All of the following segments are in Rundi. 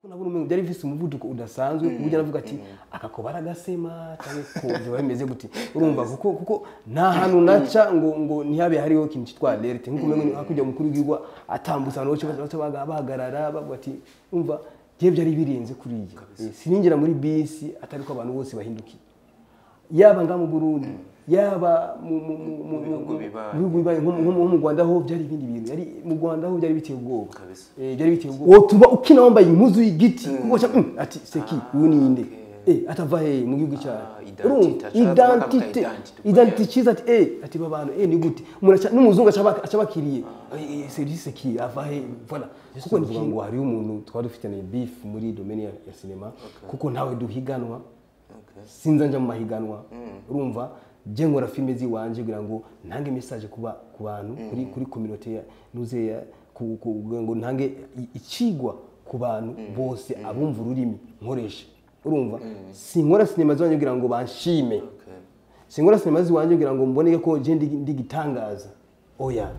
Nabona umengo byari bifise umuvuduko udasanzwe, kuburyo navuga ati akakoba aragasema canke ko byoba bimeze gute. Urumva kuko nta hantu naca ngo ntihabe hariho ikintu cyitwa alerte, nkuko umengo hakurya umukuru w'igihugu atambutsa abantu bose bahagarara bavuga ati umva je byari birenze kuriya. Sininjira muri bisi atari ko abantu bose bahindukiye, yaba nga mu Burundi, yaba mu bihugu bibaye nko mu Rwanda ho byari ibindi bintu. Yari mu Rwanda ho byari biteye ubwoba, byari biteye ubwoba. Wotuba ukina wambaye impuzu y'igiti kuko ati seki uyu ni inde, atava he mu gihugu cyawe. Identité cyiza ati ati babana ni gute umuntu n'umuzungu acabakiriye c'est seki ava he, voilà. Kuko ni ngo hari umuntu twari dufitanye beef muri domaine ya cinema, kuko ntawe duhiganwa, sinza nja mu mahiganwa. Urumva je nkora filme ziwanje kugira ngo ntange message kuba ku bantu kuri community nuze ngo ntange ikigwa ku bantu bose abumva ururimi nkoresha. Urumva sinkora sinema ziwanje kugira ngo banshime, sinkora sinema ziwanje kugira ngo mboneke ko je ndi gitangaza. Oya.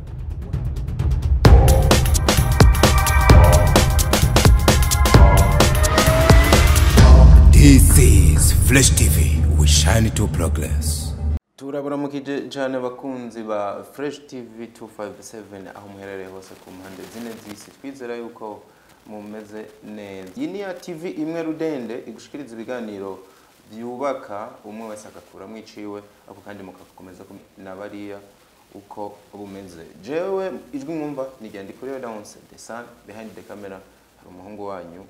This is Flash TV, we shine to progress. Turaburamukije cyane bakunzi ba Fresh TV 257 aho muherereye hose ku mpande zine z'isi, twizera yuko mumeze neza. Iyi ni ya TV imwe rudende igushikiriza ibiganiro byubaka umwe wese agakuramo iciwe, ako kandi mukakomeza na bariya uko bumeze. Jewe ijwi mwumva ni Ryandi kuri Dance the sun behind the camera hari umuhungu wanyu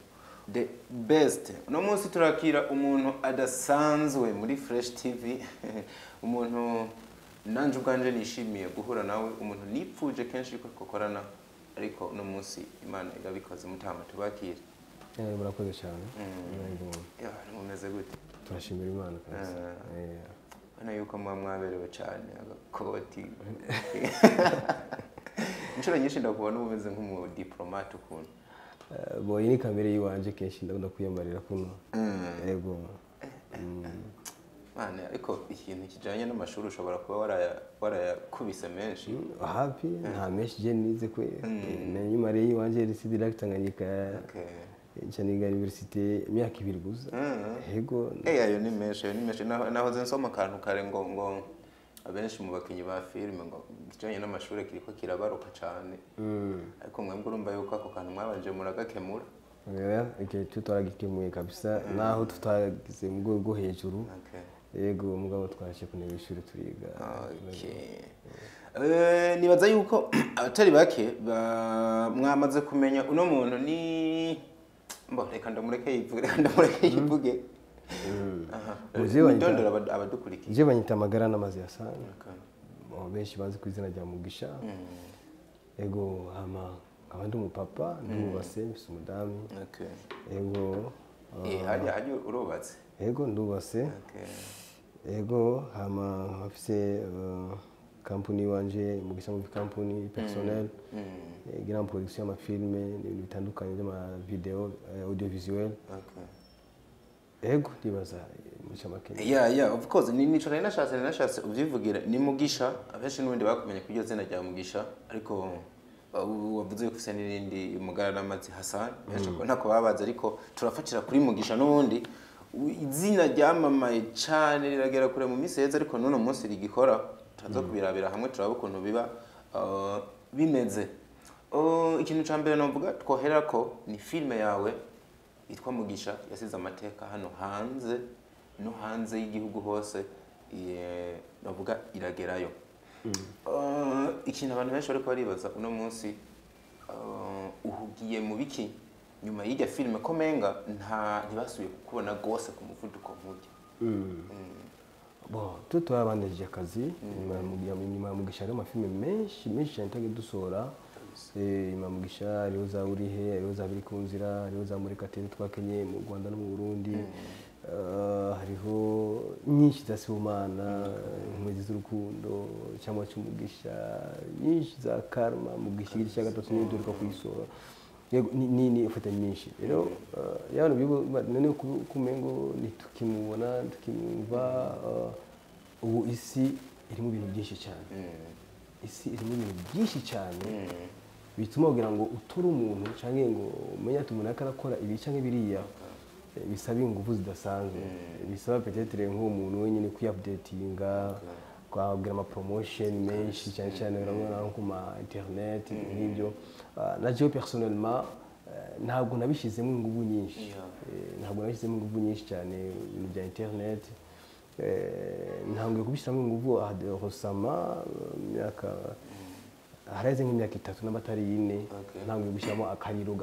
the best. Uno munsi turakira umuntu adasanzwe muri Fresh TV, umuntu nanje ubwanje nishimiye guhura nawe, umuntu nipfuje kenshi ko twakorana, ariko uno munsi Imana irabikoze. Mutama tubakire. Murakoze cyane. Mumeze gute? Turashimira Imana kabisa. Bana yuko muba mwaberewe cyane agakoti. Inshuro nyinshi ndakubona umeze nk'umudiplomate ukuntu. Boyi ni kamere yiwanje kenshi ndakunda kwiyambarira kuno. Yego. Mane ariko ikintu kijanye n'amashuri ushobora kuba warayakubise menshi. Happy nta menshi je nize kwe. Nanyuma rero yiwanje lycée de Lac Tanganyika. Nca université imyaka ibiri gusa. Yego. Ayo ni menshi, ayo ni menshi. Nahoze nsoma akantu kare ngo abenshi mu bakinyi ba filime ngo kijanye n'amashuri kiriko kirabaruka cyane. Ariko mwebwe urumva yuko ako kantu mwabanje muragakemura. Okay, tutaragikemuye kabisa naho tutagize mu rwego rwo hejuru. Yego mugabo twarashe kuneba ishuri turiga. Nibaza yuko abatari bake mwamaze kumenya uno muntu ni mbo reka ndamureke yivuge, abadukurikiye. Je banyita Magara n'amazi ya sana. Benshi bazi ku izina rya Mugisha. Ego hama abandi umupapa ndubatse mfise umudamu. Ego. Hajya urubatse? Ego ndubatse. Ego hama mfise company wanje Mugisha Movie Company personnel, grand production y'ama filme n'ibintu bitandukanye by'ama video audiovisuel. Ego ndibaza mucamake. Yeah, of course ni nico nashatse ubyivugira ni Mugisha. Abenshi n'ubundi bakumenye kuri iryo zina rya Mugisha, ariko wavuze ko ufise n'irindi Mugara n'amazi Hassan, benshi ko ntako babaza, ariko turafatira kuri Mugisha n'ubundi izina ryamamaye cyane riragera kure mu minsi yeze, ariko none munsi rigikora turaza kubirabira hamwe turaba ukuntu biba bimeze. Ikintu ca mbere novuga twohera ko ni filme yawe itwa Mugisha yasize amateka hano hanze no hanze y'igihugu hose, navuga iragerayo. Ikintu abantu benshi bariko baribaza uno munsi, uhugiye mu biki nyuma y'irya filme ko menga ntibasubiye kukubona gose ku muvuduko nk'urya? Bon, tutwabandanije akazi nyuma ya Mugisha. Hariho amafilme menshi menshi cyane twagiye dusohora. Nyuma ya Mugisha hariho za Urihe, hariho za Biri ku nzira, hariho za Murekatete twakenye mu Rwanda no mu Burundi, hariho nyinshi za Sibomana, Inkwezi z'urukundo, cyangwa cy'Umugisha, nyinshi za Karma, Mugisha igice cya gatatu niyo duheruka kuyisohora. Yego ni ufata nyinshi. Rero yabano bigo none kumengo nitukimubona tukimumva. Ubu isi irimo ibintu byinshi cyane. Isi irimo ibintu byinshi cyane. Bituma kugira ngo utore umuntu canke ngo umenye ati umuntu ariko arakora ibi canke biriya, bisaba ingufu zidasanzwe. Bisaba peut-être nk'uwo muntu wenyine kwiupdatinga, kugira ama promotion menshi cyane cyane, urabona nko ku ma internet nk'ibyo. Na jewe personnellement, ntabwo nabishyizemo ingufu nyinshi. Ntabwo nabishyizemo ingufu nyinshi cyane ibintu bya internet. Ntangiye kubishyiramo ingufu récemment, imyaka haraheze nk'imyaka 3 n'abatari 4. Ntangiye gushyiramo akariro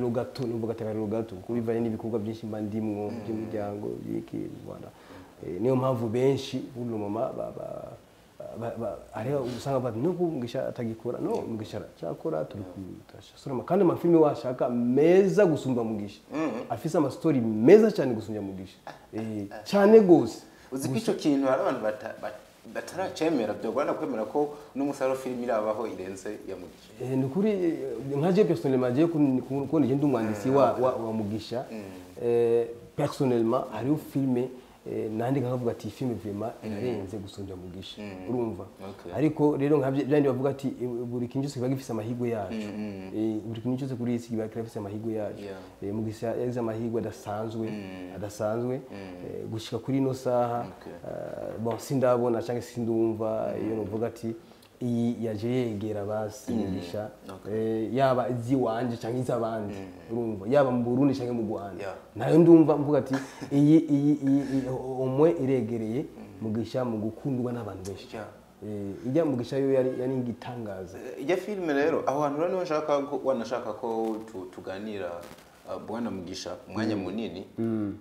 gato, numva ati akariro gato, kuko bivanye n'ibikorwa byinshi mba ndimwo by'umuryango by'iki, voilà. Niyo mpamvu benshi buno mama hariho usanga bati no Mugisha atagikora, no Mugisha aracyakora, turi turasoma kandi amafilime washaka meza gusumba Mugisha, afise amastori meza cyane gusumbya Mugisha, cyane gose. Uzi ko icyo kintu hari abantu bataracemera, byogorana kwemera ko n'umusaruro filime irabaho irenze ya Mugisha. Ni ukuri, nka je personnellement, je kubona ndi umwanditsi wa Mugisha, personnellement hariho filime nandika nkavuga ati iyi filime vraiment irarenze gusumbya Mugisha, urumva. Ariko rero nka byandi bavuga ati buri kintu cyose kiba gifise amahirwe yacu. Buri kintu cyose kuri iyi si kiba kirafise amahirwe yacu. Mugisha yagize amahirwe adasanzwe gushika kuri ino saha. Bon, sindabona cyangwa sindumva iyo nuvuga ati iyi yaje yegera basi Mugisha, yaba iziwanje cyangwa iz'abandi, urumva, yaba mu Burundi cyangwa mu Rwanda. Nayo ndumva mvuga ati iyi umwe iregereye Mugisha mu gukundwa n'abantu benshi. Ijya Mugisha yo yari igitangaza. Ijya filime rero, aho hantu rero niho nshaka ko wanashaka ko tuganira, bwana Mugisha, umwanya munini.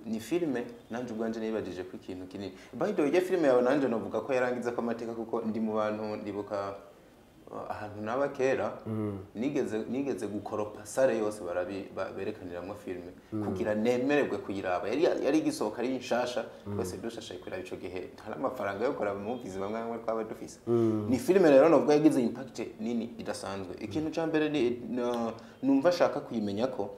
Ni filime nanjye ubwanje nibajije ko ikintu kinini. By the way, ijya filime yawe nanjye novuga ko yarangiza ko amateka, kuko ndi mu bantu ndibuka, ahantu naba kera nigeze gukoropa salle yose berekaniramwo filime kugira nemererwe kuyiraba. Yari igisohoka ari nshasha, twese dushashaye kuraba. Ico gihe nta n'amafaranga yo kuraba movies bamwe bamwe twaba dufise. Ni filime rero novuga yagize impact nini idasanzwe. Ikintu ca mbere ni numva ashaka kuyimenya ko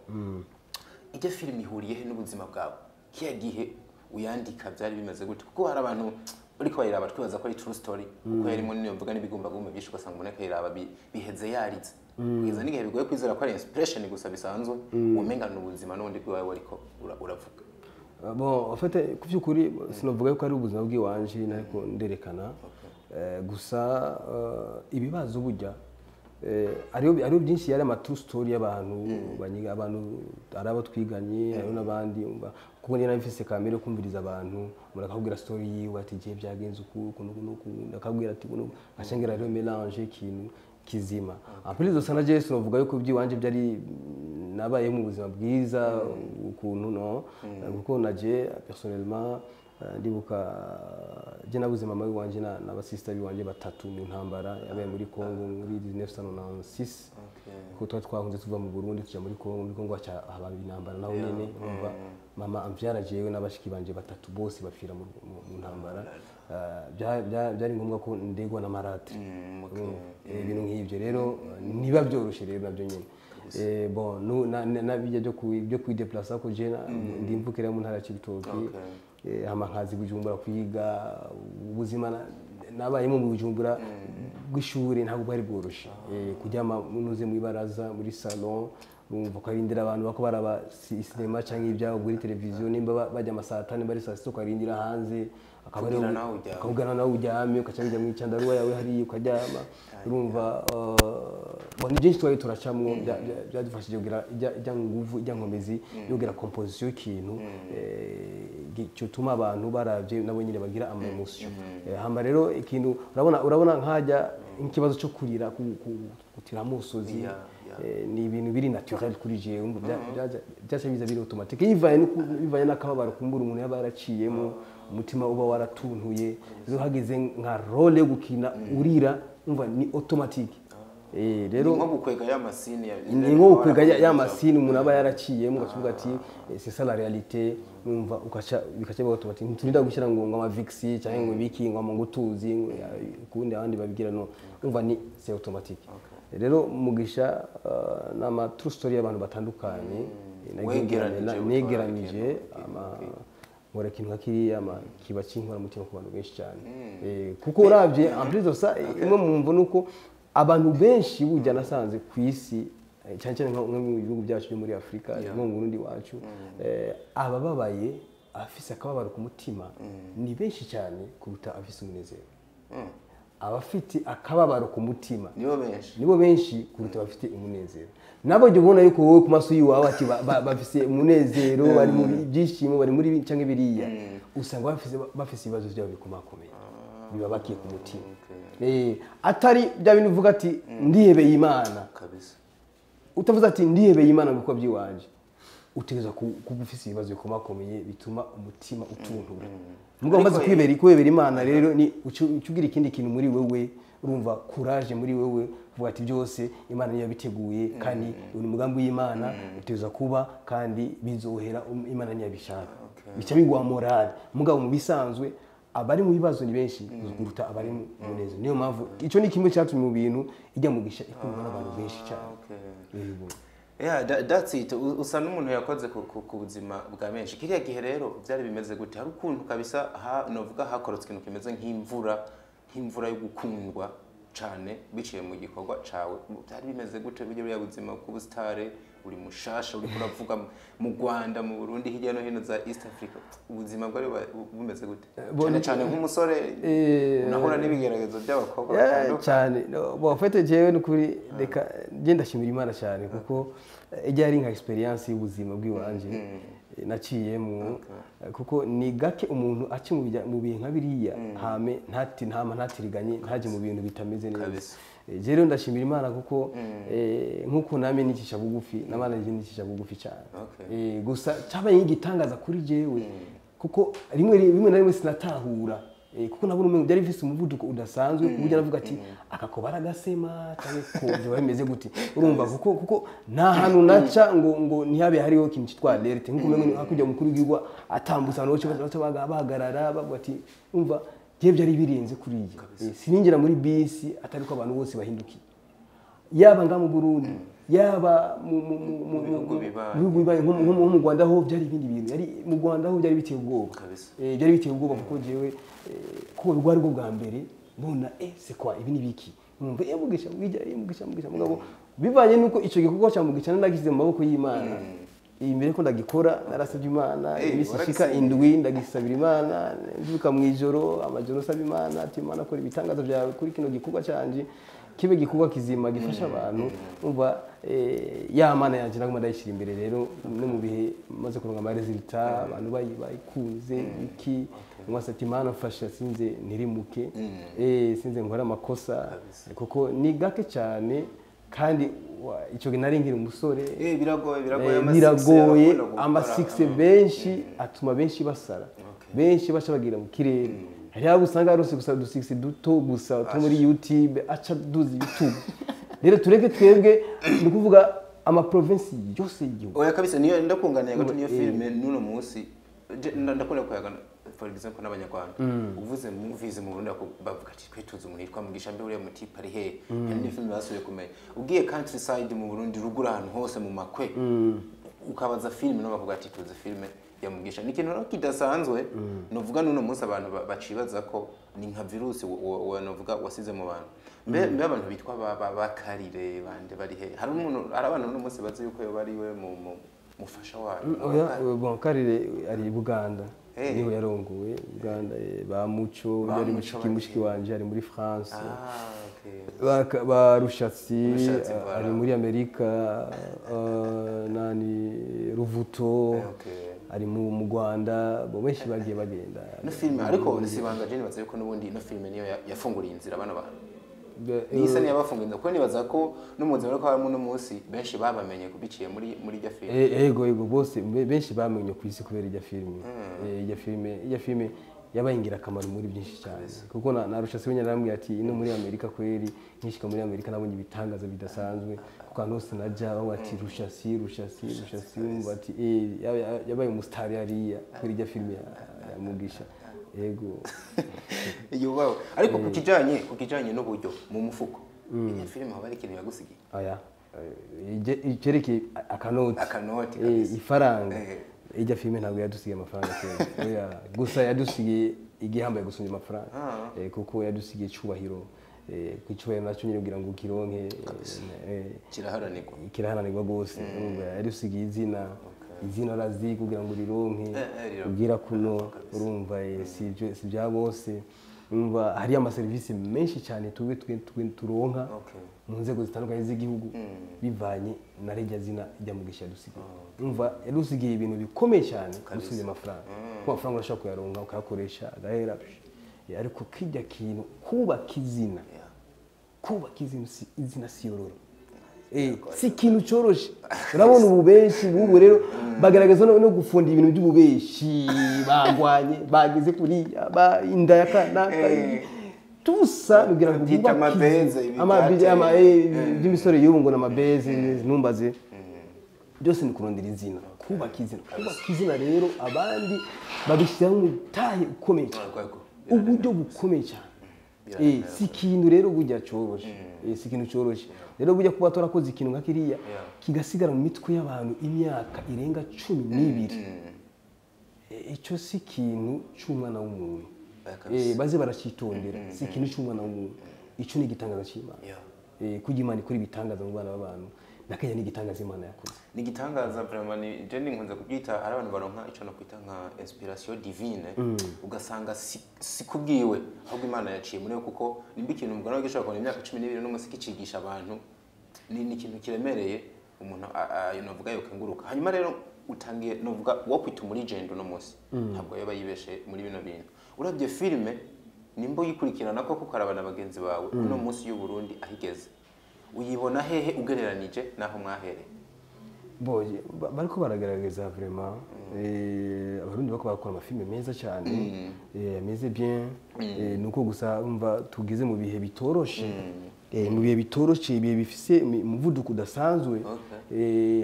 ijya filime ihuriye he n'ubuzima bwawe? Kiya gihe uyandika byari bimeze gute? Kuko hari abantu uriko bayiraba twibaza ko ari true story, kuko yarimo niyo mvuga n'ibigumbagumba byinshi, ugasanga umuntu akayiraba biheze yarize, kugeza n'igihe bigoye kwizera ko ari inspiration gusa bisanzwe, umenga ni ubuzima n'ubundi bwawe wariko uravuga. Bon, en fait, ku by'ukuri sinavuga ko ari ubuzima bw'iwanje ariko nderekana. Gusa ibibazo burya hariho byinshi yari ama true story y'abantu banyiga, abantu ari abo twiganye, hariho n'abandi umva, kuko njye nari mfise kamere yo kumviriza abantu. Umuntu akakubwira story yiwe ati igihe byagenze uku uku n'uku n'uku, akabwira ati uku acengera, rero mélange ikintu kizima. En plus de ça, na jewe sinovuga yuko iby'iwanje byari nabaye mu buzima bwiza ukuntu, no kuko naje personnellement, ndibuka je nabuze mama wiwanje n'abasista biwanje batatu mu ntambara yabaye muri Congo muri 1996, kuko twari twahunze tuva mu Burundi tuja muri Congo. Muri Congo haca haba intambara naho nyene, urumva, mama amvyara jewe n'abashiki banje batatu bose bapfira mu ntambara. Byari ngombwa ko ndegwa n'amaratre. Ibintu nk'ibyo rero ntibiba byoroshe rero nabyo nyine. Bon, na bijya byo kwideplasa, ko je ndi imvukira mu ntara ya Cibitoke. Hama nkazi Bujumbura kwiga. Ubuzima nabayemo mu Bujumbura bw'ishuri ntabwo bwari bworoshe. Kuryama munuze mu ibaraza muri salon, urumva, ukarindira abantu bako baraba sinema cyangwa ibyabo kuri televiziyo, nimba bajya amasaa 5 bari saa 6, ukarindira hanze akaba ariho. Kugira nawe uryame. Akabwira nawe uryame, ukaca wijya mu icyandaruwa yawe hariya ukaryama, urumva. Bon, ni byinshi twari turacamwo byadufashije kugira ijya nguvu, ijya nkomezi yo kugira composition y'ikintu cyotuma abantu baravye nabo nyine bagira ama émotion. Hama rero ikintu urabona nkajya nk'ikibazo cyo kurira gutira amosozi, ni ibintu biri naturel kuri jewe. Umva, byaca biza biri automatique, bivanye n'akababaro kumbura umuntu yaba yaraciyemo, umutima uba waratuntuye. Rero hageze nka rôle yo gukina urira, umva, ni automatique. Rero ni nko gukwega ya masini ni nko gukwega ya masini umuntu aba yaraciyemo, ugacuvuga ati c'est ça la réalité, numva ukaca bikaca biba automatique. Ntiturinda gushyira ngo amavixi cyangwa ngo ibiki ngo tuzi ngo ukundi abandi babigira, no umva, ni c'est automatique. Rero Mugisha ni ama true story y'abantu batandukanye. Wegeranije Negeranije nkora ikintu nka kiriya kiba kinkora mutima ku bantu benshi cyane. Kuko uravye, en plus de ça, imwe mu mvo nuko Abantu benshi burya nasanze ku isi, cyane cyane nko mu bihugu byacu byo muri Afurika, nko mu Burundi wacu, abababaye, afise akababaro ku mutima ni benshi cyane kuruta afise umunezero. Abafite akababaro ku mutima nibo benshi kuruta abafite umunezero. Nabo jya ubona yuko wowe ku maso yiwawe ati bafise umunezero, bari mu byishimo, bari muri cyangwa biriya, usanga bafise ibibazo byabo bikomakomeye bibabakiye ku mutima. Atari bya bintu uvuga ati ndihebeye Imana kabisa. Utavuze ati ndihebeye Imana kuko byiwanje, utegerezwa kuba ufise ibibazo bikomakomeye bituma umutima utuntura. Mugabo maze kwibera Imana rero ni ucugira ikindi kintu muri wewe, urumva courage muri wewe, uvuga ati byose Imana niyo yabiteguye kandi ni umugambi w'Imana utegerezwa kuba kandi bizohera, Imana niyo yabishaka. Bica biguha morale. Mugabo mu bisanzwe abari mu bibazo ni benshi kuruta abari mu munezero. Niyo mpamvu ico ni kimwe cyatumye mu bintu ijya mugisha ikundwa n'abantu benshi cyane. Yeah, that's it. Usa n'umuntu yakoze ku buzima bwa benshi. Kiriya gihe rero byari bimeze gute? Hari ukuntu kabisa novuga hakorotse ikintu kimeze nk'imvura yo gukundwa cyane biciye mu gikorwa cawe. Byari bimeze gute bijye buriya buzima bw'ubustare, uri mushasha, uri kuravuga mu Rwanda, mu Burundi, hirya no hino za East Africa, ubuzima bwari bumeze gute? Cyane cyane nk'umusore unahura n'ibigeragezo by'abakobwa batandukanye cyane. Bon, en fait jewe n'ukuri reka nje ndashimira Imana cyane kuko ijya ari nka experience y'ubuzima bw'iwanje naciyemo, kuko ni gake umuntu aci mu bihe nka biriya hame ntatiriganye ntaje mu bintu bitameze neza. Rero ndashimira Imana kuko nkuko name nicisha bugufi, namana nje nicisha bugufi cyane. Gusa cyabaye igitangaza kuri jewe kuko rimwe na rimwe sinatahura, kuko nabona umengo byari bifise umuvuduko udasanzwe, kuburyo navuga ati akakobara gasema cyangwa ko byo bimeze gute, urumva kuko nta hantu naca ngo ntihabe hariho ikintu cyitwa alerte, nkuko umengo hakujya umukuru w'igihugu atambutsa abantu bose bahagarara bavuga ati umva je byari birenze kuri iyi. Sininjira muri bisi atari ko abantu bose bahindukiye, yaba nga mu Burundi, yaba mu bihugu bibaye nko mu Rwanda ho byari ibindi bintu. Yari mu Rwanda ho byari biteye ubwoba. Byari biteye ubwoba kuko jewe ko rwari bwo bwa mbere mbona c'est quoi ibi nibiki, numva Mugisha Mugisha mugabo bivanye nuko ico gikorwa cya Mugisha nagize mu maboko y'Imana. Imbere ko ndagikora narasabye Imana imisi ishika indwi ndagisabira Imana, mvuka mu ijoro amajoro saba Imana ati Imana kora ibitangazo byawe kuri kino gikorwa canje kibe gikorwa kizima gifasha abantu. Umva ya Mana yanje naguma ndayishira imbere rero no mu bihe maze kuronka ama resultat abantu bayikunze iki mwase ati Imana mfasha sinze ntirimuke, sinze nkora amakosa kuko ni gake cyane kandi icyo nari nkiri umusore. Biragoye ama 6 benshi atuma benshi basara, benshi bacha bagira mu kirere. Hari abo usanga arose gusa du 6 duto gusa to muri YouTube aca duzi YouTube. Rero tureke twebwe ni kuvuga ama province yose y'igihugu. Oya kabisa niyo ndakunganiye gato niyo filme nuno munsi ndakunda kuyagana for example n'abanyarwanda. Uvuze movies mu Burundi bavuga ati twe tuzi umuntu yitwa Mugisha mbe uriya mutipe ari he, kandi ni filme basubiye kumenya. Ugiye countryside mu Burundi rugura ahantu hose mu makwe ukabaza filme no bavuga ati tuzi filme ya Mugisha. Ni ikintu kidasanzwe novuga nuno munsi abantu bacibaza ko ni nka virusi novuga wasize mu bantu. Mbe abantu bitwa bakarire bande bari he? Hari umuntu hari abantu nuno munsi bazi yuko yo bari we mu mufasha wayo. Oya bon, Karire ari Buganda. Niho yarongowe Uganda, ba Muco yari mushiki wanje ari muri France. Ba Rushatsi ari muri Amerika, nani Ruvuto ari mu Rwanda, bo benshi bagiye bagenda. No filme ariko sibanga je nibaza yuko nubundi no filme niyo yafunguriye inzira bana bantu. Nisa niyo yabafunguye inzira kuko nibaza ko n'umuzi bariko harimo no munsi benshi babamenye kubiciye muri irya filme. Ego bose benshi bamenye ku isi kubera irya filme. Irya filme yabaye ingirakamaro muri byinshi cyane kuko na Rushatsi wenyine arambwira ati ino muri Amerika kweri nkishika muri Amerika nabonye ibitangaza bidasanzwe kuko ahantu hose najya bavuga ati Rushatsi ati yabaye umusitari hariya kubera irya filme ya Mugisha. Ego yubawe. Ariko kukijanye n'uburyo mu mufuko iyi filme haba ari ikintu yagusigiye? Oya, icyerekeye akanoti ifaranga ijya filme ntabwo yadusigiye amafaranga cyane. Oya, gusa yadusigiye igihambaye gusumba amafaranga, kuko yadusigiye cyubahiro, Ku cyubahiro nacyo nyine kugira ngo ukironke Kiraharanirwa. Kiraharanirwa rwose. Urumva yarusigiye izina, izina razi kugira ngo rironke Rironke. ubwira kuno, urumva si ibyo, si bya bose. Urumva hariyo amaserivisi menshi cyane tube twe turonka mu nzego zitandukanye z'igihugu bivanye na rya zina rya Mugisha yadusigiye. Urumva yadusigiye ibintu bikomeye cyane gusubira amafaranga, kuko amafaranga urashobora kuyaronka ukayakoresha agahera. Ariko kijya kintu kubaka izina, kubaka izina izina si yororo. Si ikintu cyoroshe. Urabona ubu benshi bubu rero bagaragaza no gufunda ibintu by'ububeshi, bagwanye bageze kuriya inda ya kanaka tusa nugira ngo Byita bubake amabeze, izina. Ibi byateye. By'imisore y'ubu ngo ni amabeze, ntumbaze. Byose ni kurondera izina, kubaka izina. Kubaka izina rero abandi babishyiraho umutahe ukomeye cyane, uburyo bukomeye cyane. Si ikintu rero burya cyoroshe. Si ikintu cyoroshe rero burya kuba twarakoze ikintu nka kiriya kigasigara mu mitwe y'abantu imyaka irenga 12. Icyo si ikintu cy'umwana w'umuntu. Baze baracitondera, si ikintu cy'umwana w'umuntu, icyo ni igitangaza cy'Imana. Kurya Imana ikora ibitangaza mu bana b'abantu, nakajya ni igitangaza Imana yakoze. Ni igitangaza vraiment. Ni je ninkunze kubyita, ari abantu baronka ico no kwita nka inspiration divine, ugasanga si kubwiwe, ahubwo Imana yaciye muri we, kuko nimba ikintu umugana we gishobora kubona imyaka 12 n'umunsi kicigisha abantu, ni ikintu kiremereye umuntu novuga yokenguruka. Hanyuma rero utangiye novuga wo kwita muri legend uno munsi, ntabwo yaba yibeshe muri bino bintu. Uravye filime nimba uyikurikirana ko kukaraba na bagenzi bawe, uno munsi y'u Burundi ahigeze uyibona hehe ugereranije naho mwahereye? Bo bariko baragerageza vraiment. Abarundi bako barakora amafilme meza cyane, ameze bien. Nuko gusa umva tugeze mu bihe bitoroshe, mu bihe bitoroshe, ibihe bifise umuvuduko udasanzwe.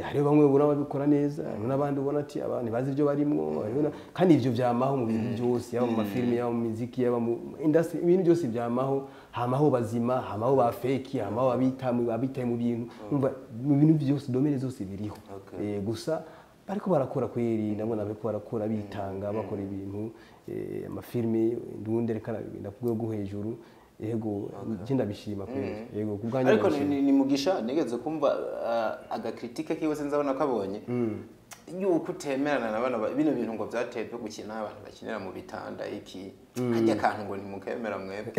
Hariho bamwe ubona babikora neza, hariho n'abandi ubona ati aba ntibazi ibyo barimwo. Hariho kandi ivyo vyamaho mu bintu byose, yaba mu mafilme, yaba mu miziki, yaba mu industry, ibintu byose vyamaho. Hamaho bazima, hamaho ba fake, hamaho abitaye mu bintu. Umva mu bintu byose, domaine zose biriho. Gusa bariko barakora kweri, ndabona bariko barakora bitanga, bakora ibintu, amafilme ndundi reka ndakubwiye rwo hejuru. Yego, je ndabishima kweri, yego, ku bwanjye Ariko ndabishima. ni Mugisha nigeze kumva agacritique kiwe, sinzabona kabonye yuko utemerana na bano bino bintu ngo byateye byo gukina abantu bakinira mu bitanda, iki hajya akantu ngo ntimukemera mwebwe.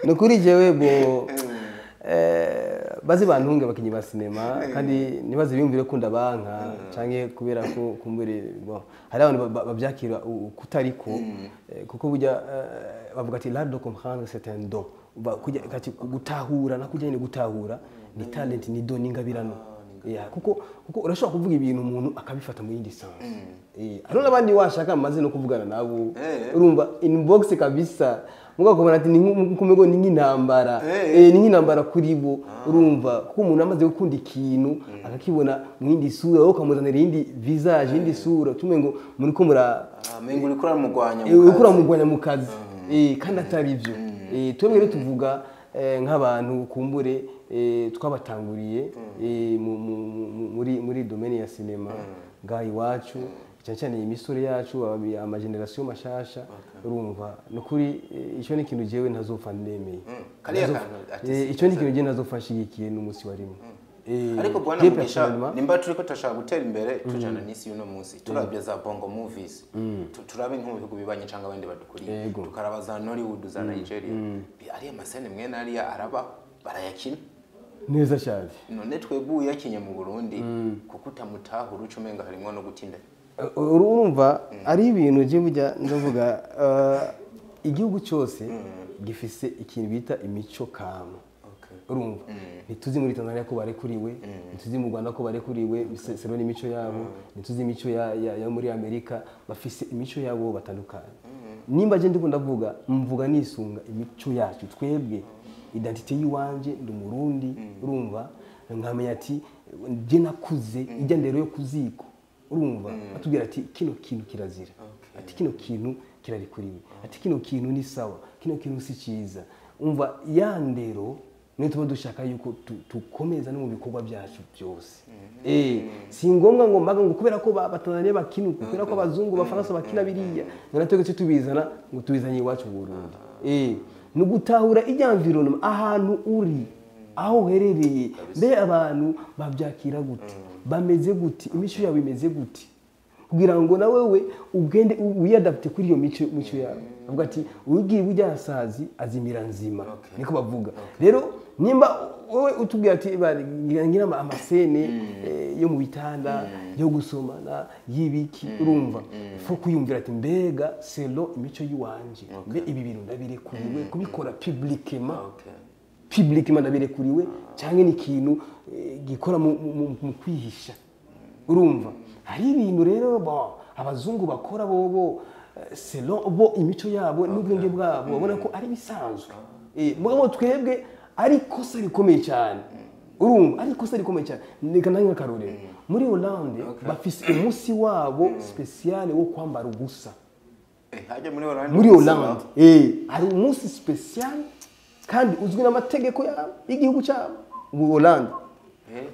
Ni ukuri jewe bo baze bantunge abakinyi ba sinema, kandi ntibaze biyumvire ko ndabanka canke kubera ko kumbure. Bon, hari abantu bavyakira kutariko, kuko burya bavuga ati l'art de comprendre c'est un don. Kati gutahura na kujya nyine gutahura ni talent, ni don, ni ingabirano. Yeah, kuko urashobora kuvuga ibintu umuntu akabifata mu yindi sens. Hariho n'abandi washaka maze no kuvugana nabo, urumva inbox kabisa mugabo ukabona ati ni nkumego ni nk'intambara. Ni nk'intambara kuri bo, urumva kuko umuntu amaze gukunda ikintu akakibona mu yindi sura, wowe ukamuzanira iyindi visage, iyindi sura, tume ngo muriko mura Ah, mengo uriko uramugwanya mu uriko kazi. uramugwanya mu kazi. Kandi atari byo. Twebwe rero tuvuga nk'abantu kumbure twabatanguriye muri domaine ya sinema ngaha iwacu, cyane cyane iyi misore yacu, amageneration mashasha. Urumva nukuri icyo ni ikintu jewe ntazopfa nemeye. Kariya kantu ati Icyo ni ikintu jewe ntazopfa nshigikiye n'umunsi warimo. Ariko bwana Je Mugisha, personnellement, nimba turiko turashaka gutera imbere tujana n'isi y'uno munsi, turabye za bongo movies, turabe nko mu bihugu bibanye cyangwa abandi badukuriye, tukaraba za Nollywood za Nigeria, ariya mascène mwene ariya araba barayakina neza cyane. None twebwe uyakinye mu Burundi kuko utamutahura, uca umenga harimwo no gutinda. Urumva ari ibintu je burya ndavuga, igihugu cyose gifise ikintu bita imico kama. Urumva ntituzi muri Tanzania ko barekuriwe, ntituzi mu Rwanda ko barekuriwe selon imico yabo, ntituzi imico ya muri Amerika. Bafise imico yabo batandukanye. Nimba je ndiko ndavuga, mvuga nisunga imico yacu twebwe, identité yiwanje, ndi Umurundi. Urumva nkamenya ati je nakuze ijya ndero yo kuziko, urumva atubwira ati kino kintu kirazira, ati kino kintu kirarikuriwe, ati kino kintu ni sawa, kino kintu si cyiza. Umva ya ndero Niyo tuba dushaka yuko tukomeza no mu bikorwa byacu byose. Si ngombwa ngo mbaga ngo kubera ko Abatanzania bakina, kubera ko abazungu abafaransa bakina biriya, ngo natwe twe tubizana ngo tubizanye iwacu mu Burundi. Ni ugutahura ijya environment, ahantu uri, aho uherereye, mbe abantu babyakira gute, bameze gute, imico yabo imeze gute, kugira ngo na wewe ugende wiyadapte kuri iyo mico yawe. Avuga ati ugiye burya sazi azimira nzima, niko bavuga. Rero nimba wowe utubwira ati ngira amasene yo mu bitanda, yo gusomana, y'ibiki, urumva fo kwiyumvira ati mbega selo imico yiwanje, mbe ibi bintu ndabirekuriwe kubikora publiquement, publiquement ndabirekuriwe, cyangwa ni ikintu gikora mu kwihisha. Urumva hari ibintu rero bon abazungu bakora bobo selon bo imico yabo n'ubwenge bwabo babona ko ari bisanzwe. Mugabo twebwe ari kosa rikomeye cyane. Urumva ari kosa rikomeye cyane. Reka nange akarorero. Muri Hollande bafise umunsi wabo special wo kwambara ubusa. Hajya muri Hollande. Muri Hollande hari umunsi special kandi uzwi n'amategeko yabo y'igihugu cyabo mu Hollande.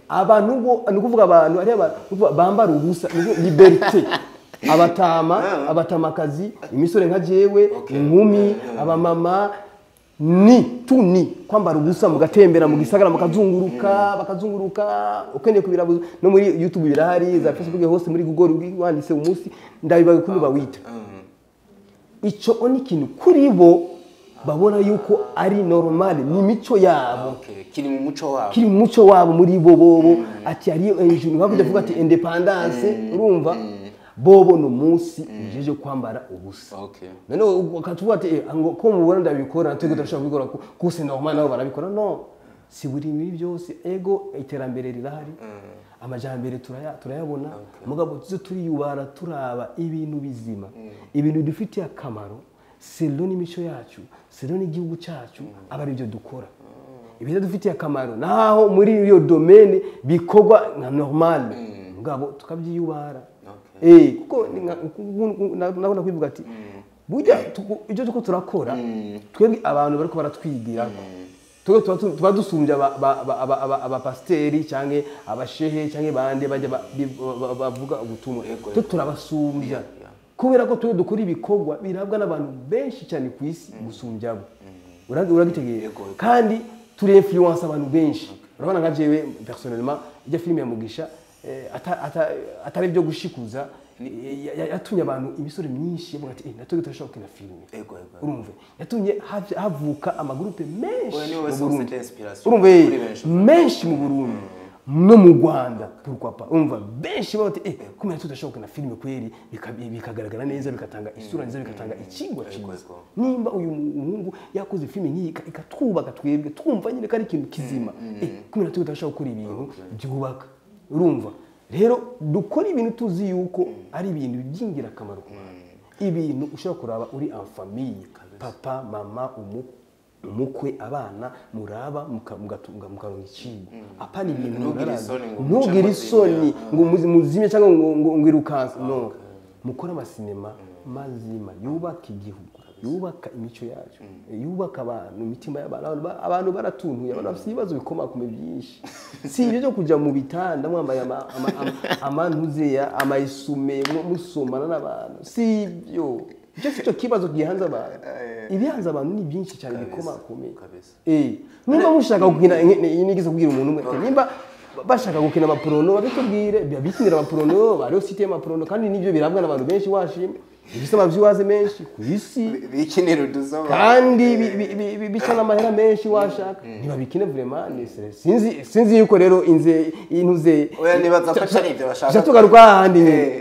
Abantu bo ni kuvuga abantu ari abantu bambara ubusa, liberté. Abatama, abatamakazi, imisore nka jewe, inkumi, abamama, ni tuni kwambara ubusa mugatembera mu gisagara mukazunguruka, bakazunguruka, ukeneye kubirabuza no muri YouTube birahari, za Facebook hose, muri Google wanditse umunsi ndabibaye ukuntu bawita. Ico ni ikintu kuri bo babona yuko ari normal, ni mico yabo. Kiri mu muco wabo. Kiri mu muco wabo muri bo bobo ati ari hejuru nka kuvuga ati independence, urumva bobo no munsi ujeje kwambara ubusa. None ukatuvuga ati ngo ko mubona ndabikora natwe turashobora kubikora ko c'est normal nabo barabikora. No, si buri muri byose ego iterambere rirahari, amajambere turayabona, mugabo tuze turiyubara turaba ibintu bizima, ibintu bidufitiye akamaro selon imico yacu, selon igihugu cyacu, aba ari byo dukora. Ibidufitiye akamaro naho muri iyo domaine bikorwa nka normal, mugabo tukabyiyubara. Kuko nabona kwivuga ati burya ibyo tuko turakora twebwe abantu bariko baratwigira twebwe tuba dusumbya abapasteri cyangwa abashehe cyangwa bande bajya bavuga ubutumwa, twe turabasumbya kubera ko twe dukora ibikorwa birabwa n'abantu benshi cyane ku isi gusumbya abo. Uragitegeye kandi turi influence abantu benshi. Urabona nka jewe personnellement ijya filime ya Mugisha atari byo gushikuza yatumye abantu imisore myinshi yavuga ati natwe turashobora gukina filime. Urumve yatumye havuka amagroupe menshi mu Burundi, urumve menshi mu Burundi no mu Rwanda, pourquoi pas. Urumva benshi bati kumenya tudashobora gukina filime kweri, bikagaragara neza, bikatanga isura nziza, bikatanga ikigwa cyiza. Nimba uyu muhungu yakoze filime nk'iyi ikatwubaka twebwe twumva nyine ko ari ikintu kizima, kumenya tudashobora gukora ibintu byubaka. Urumva rero dukora ibintu tuzi yuko ari ibintu by'ingirakamaro ku bantu, ibintu ushobora kuraba uri en famille, papa, mama, umukwe, abana, muraba mukaronka ikigo. Apana ibintu ntugire isoni ngo muzime cyangwa ngo irukanse. No, mukora amasinema mazima yubaka igihugu, yubaka imico yacu, yubaka abantu, imitima y'abantu. Abantu baratuntuye, abantu bafite ibibazo bikomakomeye byinshi. Si ibyo byo kujya mu bitanda mwambaye amantuzeya, amayisume, musomana n'abantu, si ibyo. Icyo si cyo kibazo gihanze abantu. Ibihanze abantu ni byinshi cyane bikomakomeye. Nimba mushaka gukina, nigeze kubwira umuntu umwe, nimba bashaka gukina amaporono babitubwire, bikinira amaporono, bariyo site y'amaporono kandi nibyo birabwa n'abantu benshi washimye. Ibisaba by'iwaze menshi ku isi bikinira udusoba kandi bica n'amahera menshi washaka ntibabikine vraiment. Sinzi yuko rero inze intuze oya nibaza ko atari ibyo bashaka tugaruka hahandi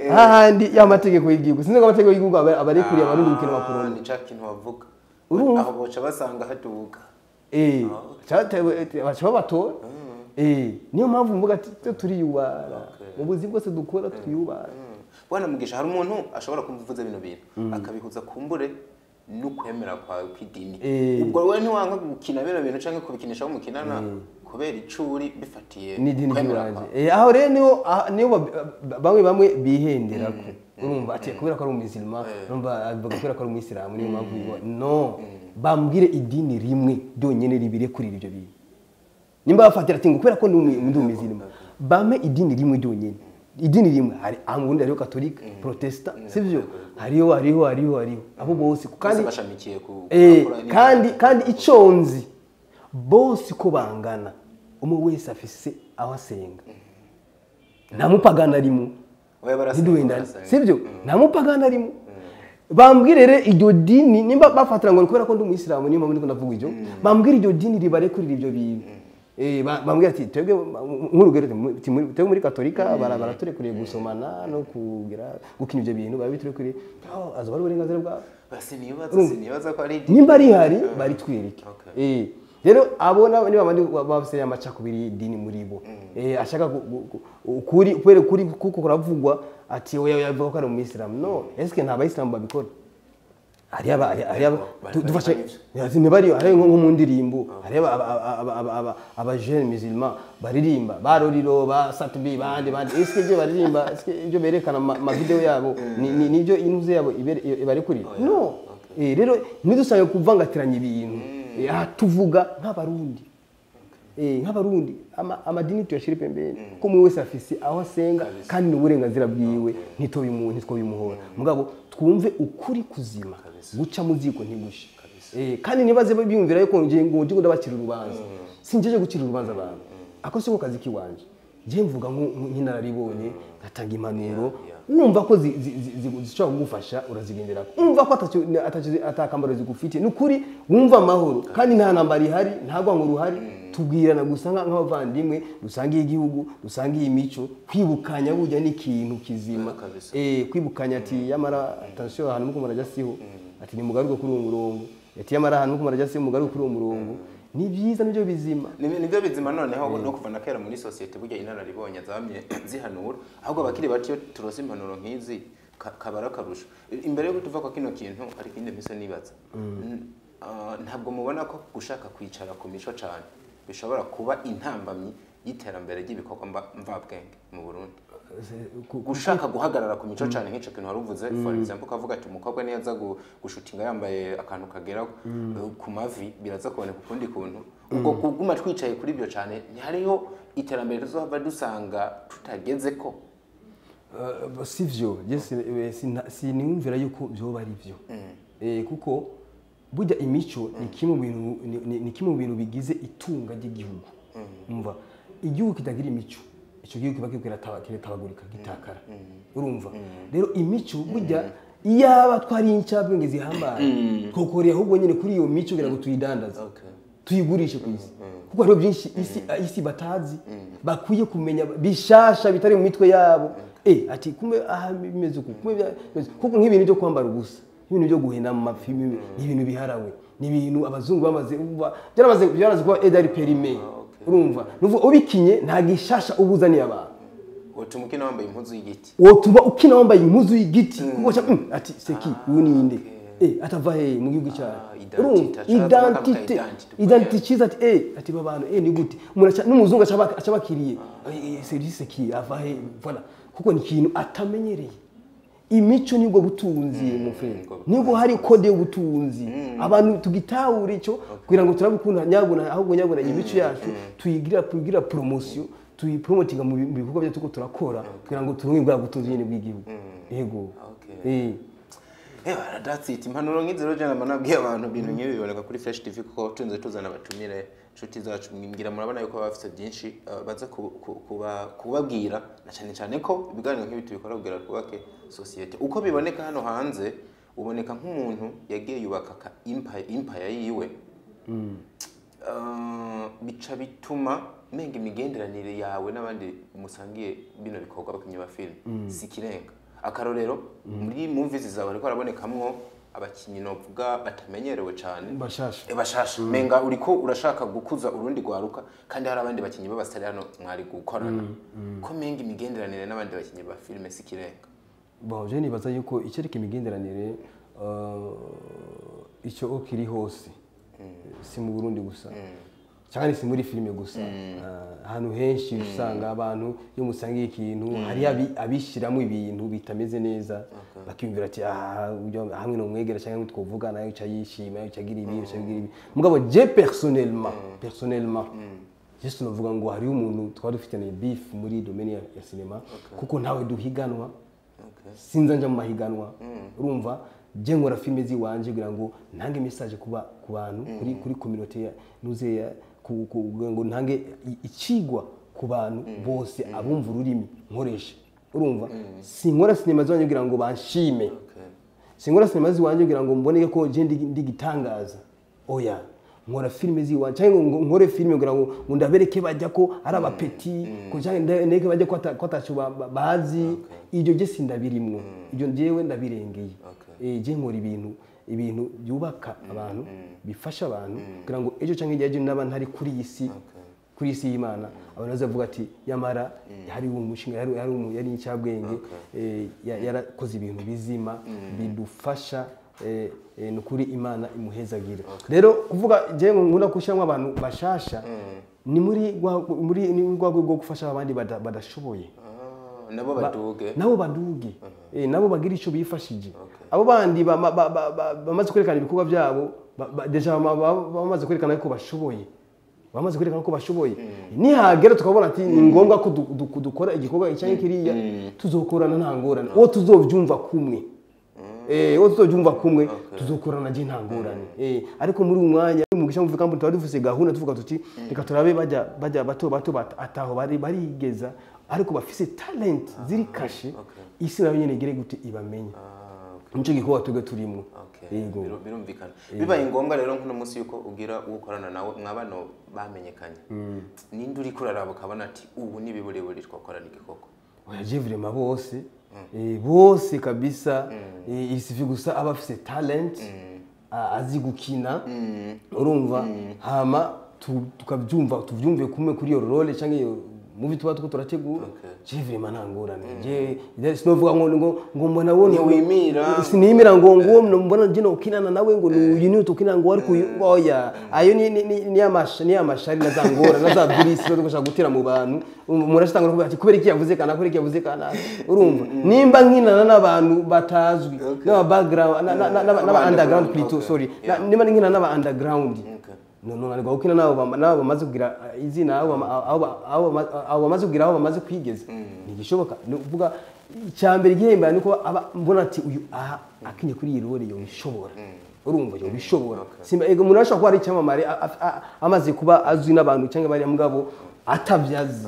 hahandi y'amategeko y'igihugu. Sinzi ko amategeko y'igihugu abarekuriye abarundi gukina amaporono. Ni cya kintu bavuga aho boca basanga haduka baca babatora. Niyo mpamvu mvuga ati turiyubara mu buzima bwose dukora twiyubara. Bwana Mugisha, hari umuntu ashobora kumvuza bino bintu akabihuza kumbure n'ukwemera kwawe kw'idini. Ubwo wowe ntiwanka gukina bino bintu canke kubikinisha aho mukinana kubera icuri bifatiye kwemera kwawe. Aho rero niho bamwe bihendera ko urumva ati kubera ko ari umusilima, urumva avuga kubera ko ari umuyisilamu, niyo mpamvu no bambwire idini rimwe ryonyene ribire kuri ibyo bintu. Nimba bafatira ati ngo kubera ko ndi umuzilima, bame idini rimwe ryonyene, idini rimwe. Hari aha mu Burundi hariho catholique, protestant, sivyo? Hariho, hariho, hariho, hariho abo bose. Kandi bashamikiye ku Kandi ico nzi, bose ko bangana, umwe wese afise aho asenga, nta mupagana arimo. Oya, barasenga, ntiduhendane. Barasenga. Sibyo? Nta mupagana arimo. Bambwire rero iryo dini nimba bafatira ngo ni kubera ko ndi umuyisilamu, niyo mpamvu ndiko ndavuga ibyo. Bambwire iryo dini ribarekurira ibyo bintu. Bambwira ati twebwe, nk'urugero, twebwe muri katolika baraturekuriye gusomana no kugira gukina ibyo bintu, barabiturekuriye. Oh, azoba ari uburenganzira bwabo. Sinibaza ko ari idini. Nimba rihari, baritwereke. Rero abo ni babandi bafise amacakubiri y'idini muri bo. Ashaka ukuri, kubera ukuri kuko kuravugwa ati oya oya, avuga ko ari umuyisilamu. No, eske nta bayisilamu babikora? Hari aba dufashe ntibari hari nko mu ndirimbo, hari aba jeunes musulmans baririmba, ba Roriro, ba Satbi, bandi bandi. Eske ibyo baririmba, eske ibyo berekana ma video yabo ni nibyo inuze yabo ibarekurira? No. Rero ntidusange kuvangatiranya ibintu. Aha tuvuga nk'abarundi, nk'abarundi amadini tuyashire pembeni, ko umwe wese afise aho asenga kandi ni uburenganzira bwiwe, ntitwobimuhora. Mugabo twumve ukuri kuzima guca mu ziko ntigushe. Kandi nibaze biyumvira yuko ngiye ngo ndiko ndabacira urubanza. Sinjeje gucira urubanza abantu, ako siko kazi kiwanje. Je mvuga nk'inararibonye, ngatanga impanuro. Wumva ko zishobora kugufasha, urazigendera. Wumva ko atakamaro zigufitiye, ni ukuri wumva amahoro kandi nta ntambara ihari, nta rwango ruhari, tubwirana gusa nk'abavandimwe dusangiye igihugu, dusangiye imico. Kwibukanya burya ni ikintu kizima. Kwibukanya ati yamara attention, ahantu muko murajya siho, ati nimugaruke kuri uwo murongo, ati yamara ahantu muko murajya siho, mugaruke kuri uwo murongo. Ni byiza, nibyo bizima. Nibyo bizima. Noneho no kuva na kera muri sosiyete burya inararibonye zamye zihanura, ahubwo abakiri bato iyo turose impanuro nk'izi kabara akarusho. Imbere yuko tuva kwa kino kintu, hari ikindi mpise nibaza. Ntabwo mubona ko gushaka kwicara ku mico cyane bishobora kuba intambamyi y'iterambere ry'ibikorwa mvabwenge mu Burundi? Gushaka guhagarara ku mico cyane, nk'icyo kintu wari uvuze, for example ukavuga ati umukobwa niyo aza gushutinga yambaye akantu kagera ku mavi, biraza kuboneka ukundi kuntu. Ubwo kuguma twicaye kuri ibyo cyane, ntihariho iterambere tuzohava dusanga tutageze ko? Sivyo, je siniyumvira yuko vyoba ari vyo. Kuko burya imico ni kimwe mu bintu ni kimwe mu bintu bigize itunga ry'igihugu. Umva, igihugu kitagira imico, ico gihugu kiba kiriko kiratabagurika, gitakara. Urumva rero imico burya, iyaba twari incabwenge zihambaye, twokoreye ahubwo nyine kuri iyo mico kugira ngo tuyidandaze, tuyigurishe ku isi, kuko hariho byinshi isi batazi bakwiye kumenya, bishasha bitari mu mitwe yabo. Ati kumbe aha bimeze uku, kumbe kuko nk'ibintu byo kwambara ubusa, ibintu byo guhena mu mafilimi, ni ibintu biharawe, ni ibintu abazungu bamaze byaramaze kuba edari périmé. Urumva, nuvuga ubikinye nta gishasha ubuzaniye abantu. Utuma ukina wambaye impuzu y'igiti. Wotuma ukina wambaye impuzu y'igiti, kuko ati c'est qui, uyu ni nde, atava he mu gihugu cyacu? Identity, Urumva, aca identité, identity. Identité cyiza, ati ati babantu ni gute umuntu n'umuzungu acabakiriye, c'est lui, c'est qui, ava he? Voilà, kuko ni ikintu atamenyereye. Imico nibwo butunzi mu frère, nibwo. Nibwo hari code y'ubutunzi, abantu tugitahura icyo kugira ngo turabukunda nyabuna. Ahubwo nyabuna imico yacu tuyigira promotion, tuyipromotinga mu bikorwa byacu tuko turakora, kugira ngo turonke bwa butunzi nyine bw'igihugu. Yego. Ewa, that's it. Impanuro nk'izi rero jana nabwiye abantu, ibintu nk'ibi biboneka kuri Fresh TV, kuko tunze tuzana abatumire, inshuti zacu, mwibwira murabona yuko baba bafite byinshi baza kubabwira, na cyane cyane ko ibiganiro nk'ibi tubikora kugira twubake sosiyete. Uko biboneka hano hanze, uboneka nk'umuntu yagiye yubaka ka empire yiwe. Bica bituma menga imigenderanire yawe n'abandi musangiye bino bikorwa, abakinnyi ba filime, si ikirenga. Akarorero, muri movies zawe hariko harabonekamwo abakinnyi novuga batamenyerewe cyane. Bashasha. Bashasha. Menga uriko urashaka gukuza urundi rwaruka, kandi hari abandi bakinnyi b'abasitari hano mwari gukorana. Ko menga imigenderanire n'abandi bakinnyi ba filime si ikirenga? Bon, je nibaza yuko icyerekeye imigenderanire, icyo kiri hose, si mu Burundi gusa cyangwa si muri filime gusa. Ahantu henshi usanga abantu iyo musangiye ikintu, hari abishyiramo ibintu bitameze neza, bakiyumvira ati ah, ujya hamwe no mwegera cyangwa twovugana, uca yishima, uca agira ibi, uca agira ibi. Mugabo je personnellement Just novuga ngo hariho umuntu twari dufitanye beef muri domaine ya cinema, kuko ntawe duhiganwa. Sinza nja mu mahiganwa. Urumva, je nkora filime ziwanje kugira ngo ntange message kuba ku bantu, kuri community ya nuze ya kugira ngo ntange icigwa ku bantu bose abumva ururimi nkoresha. Urumva, sinkora sinema ziwanje kugira ngo banshime. Sinkora sinema ziwanje kugira ngo mboneke ko je ndi gitangaza. Oya, nkora filime ziwanje cyangwa ngo nkore filime kugira ngo ndabereke bajya ko ari abapeti, ko cyangwa ndeke bajya ko ataco bazi. Ibyo je sindabirimwo, ibyo njyewe ndabirengeye. Je nkora ibintu byubaka abantu, bifasha abantu, kugira ngo ejo cyangwa igihe ejo naba ntari kuri iyi si, kuri iyi si y'Imana, abantu bazavuga ati yamara hari umushinga, hari yari incabwenge, yarakoze ibintu bizima bidufasha. Nukuri Imana imuhezagira. Rero kuvuga je nkunda kushyiramo abantu bashasha, ni muri ni rwa rwego rwo gufasha abandi badashoboye. Nabo baduge. Nabo baduge. Nabo bagira ico bifashije. Abo bandi bamaze kwerekana ibikorwa byabo, deja bamaze kwerekana ko bashoboye. Bamaze kwerekana ko bashoboye. Nihagera tukabona ati ni ngombwa ko dukora igikorwa icyanke kiriya, tuzokorana nta ngorane. Uwo tuzovyumva kumwe. Uwo tuzovyumva kumwe, tuzokorana je nta ngorane. Ariko muri uyu mwanya Mugisha Movie Company twari dufise gahunda, tuvuga tuti reka turabe bajya bato bato ataho bari barigeza, ariko bafise talent ziri kashe, isi nayo nyene igere gute ibamenye. Nico gikorwa twebwe turimo. Yego. Birumvikana. Bibaye ngombwa rero nk'uno munsi yuko ugira ukorana nawe mwabano bamenyekanye, ninde uri kuraraba ukabona ati ubu ni biburebure twakorana igikorwa? Oya, je vraiment bose. Bose kabisa. Il suffit gusa aba afise talent, azi gukina. Urumva, hama tukabyumva, tuvyumve kumwe kuri iyo role cyangwa iyo movie tuba tuko turategura. Je vraiment nta ngorane. Je sinovuga ngo mbona wone Ntiwimira. Sinimira ngo mbona je nokinana nawe, ngo uyu ni utukina, ngo ariko uyu oya, ayo ni amashari na za ngora na za virus zo gushaka gutera mu bantu. Umuntu ashitangura kuvuga ati kubera iki yavuze kana, kubera iki yavuze kana. Urumva, nimba nkinana n'abantu batazwi, n'aba background, n'aba underground plutôt, sorry, nimba nkinana n'aba underground, no ntabwo gukina nabo nabo bamaze kugira izina, abo bamaze kugira aho bamaze kwigeza, ntigishoboka. Ni ukuvuga icyambere igihemba nuko aba mbona ati uyu aha akinye kuri iyi role yobishobora. Urumva, yobishobora. Simba ego umuntu ashobora kuba ari icyamamare, amaze kuba azwi n'abantu cyangwa bari mugabo atabyazi.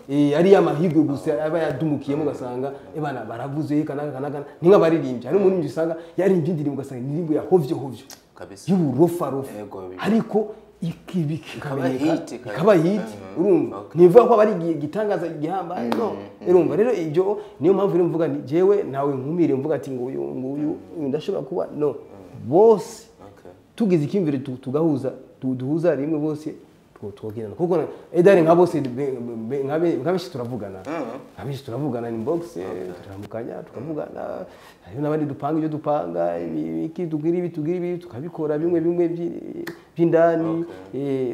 Ari amahirwe gusa aba yadumukiyemo, ugasanga ebana baravuze kana kana kana. Ni nk'abaririmbyi, hari umuntu usanga yaririmbye indirimbo, ugasanga indirimbo ya hovyo hovyo Kabisa. y'uburofa rofa, ariko Ikaba hit, ikaba hit. Urumva, ntivuga ko aba ari igitangaza gihambaye, no. Urumva rero, ibyo niyo mpamvu rero mvuga nti jewe ntawe nkumire mvuga ati ngo uyu nguyu uyu ndashobora kuba, no, bose tugize icyumviro tugahuza, duhuza rimwe bose twogerana, kuko edari nka bose nka benshi turavugana, nka benshi turavugana inbox, turamukanya, tukavugana. Hariho n'abandi dupanga ibyo dupanga, iki tugira ibi, tugira ibi, tukabikora bimwe bimwe by'indani.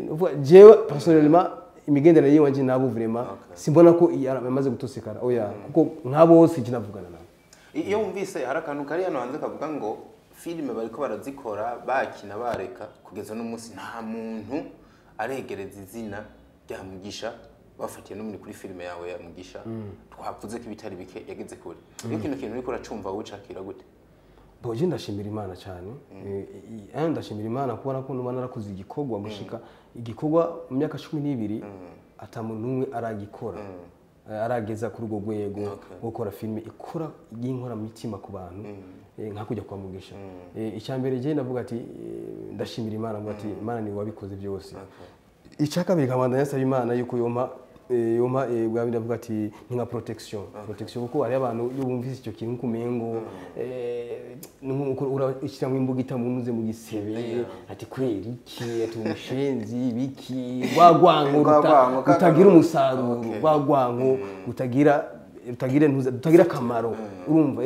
Uvuga jewe personnellement imigenderanire yiwanje nabo vraiment simbona ko yamaze gutosekara, oya, kuko nka bose kinavugana nabo. Iyo wumvise hari akantu kari hano hanze kavuga ngo filime bariko barazikora bakina bareka, kugeza n'umunsi nta muntu aregereza izina rya Mugisha, bafatiye no muri kuri filime yawe ya Mugisha twavuze ko ibitari bike yageze kure. Iyo kino kintu uriko uracumva wucakira gute? Bo je ndashimira Imana cyane. Ndashimira Imana kubona ko nuba narakoze igikorwa, gushika igikorwa mu myaka 12 ata muntu n'umwe aragikora, arageza kuri urwo rwego rwo gukora filime ikora y'inkoramitima ku bantu, nka kujya kwa Mugisha. Icya mbere je ndavuga ati ndashimira Imana, mvuga ati Imana ni wabikoze byose. Icya kabiri nkabandanya nsaba Imana yuko yompa bwa bindi ndavuga ati ni nka protection, kuko hari abantu iyo bumvise icyo kintu kumengo ni nkuko urashyiramo imbugita munuze mu gisebe, ati kweri iki, ati umushenzi biki, rwa rwanko Rwa rwanko, rutagira umusaruro, rwa rwanko rutagira akamaro. Urumva,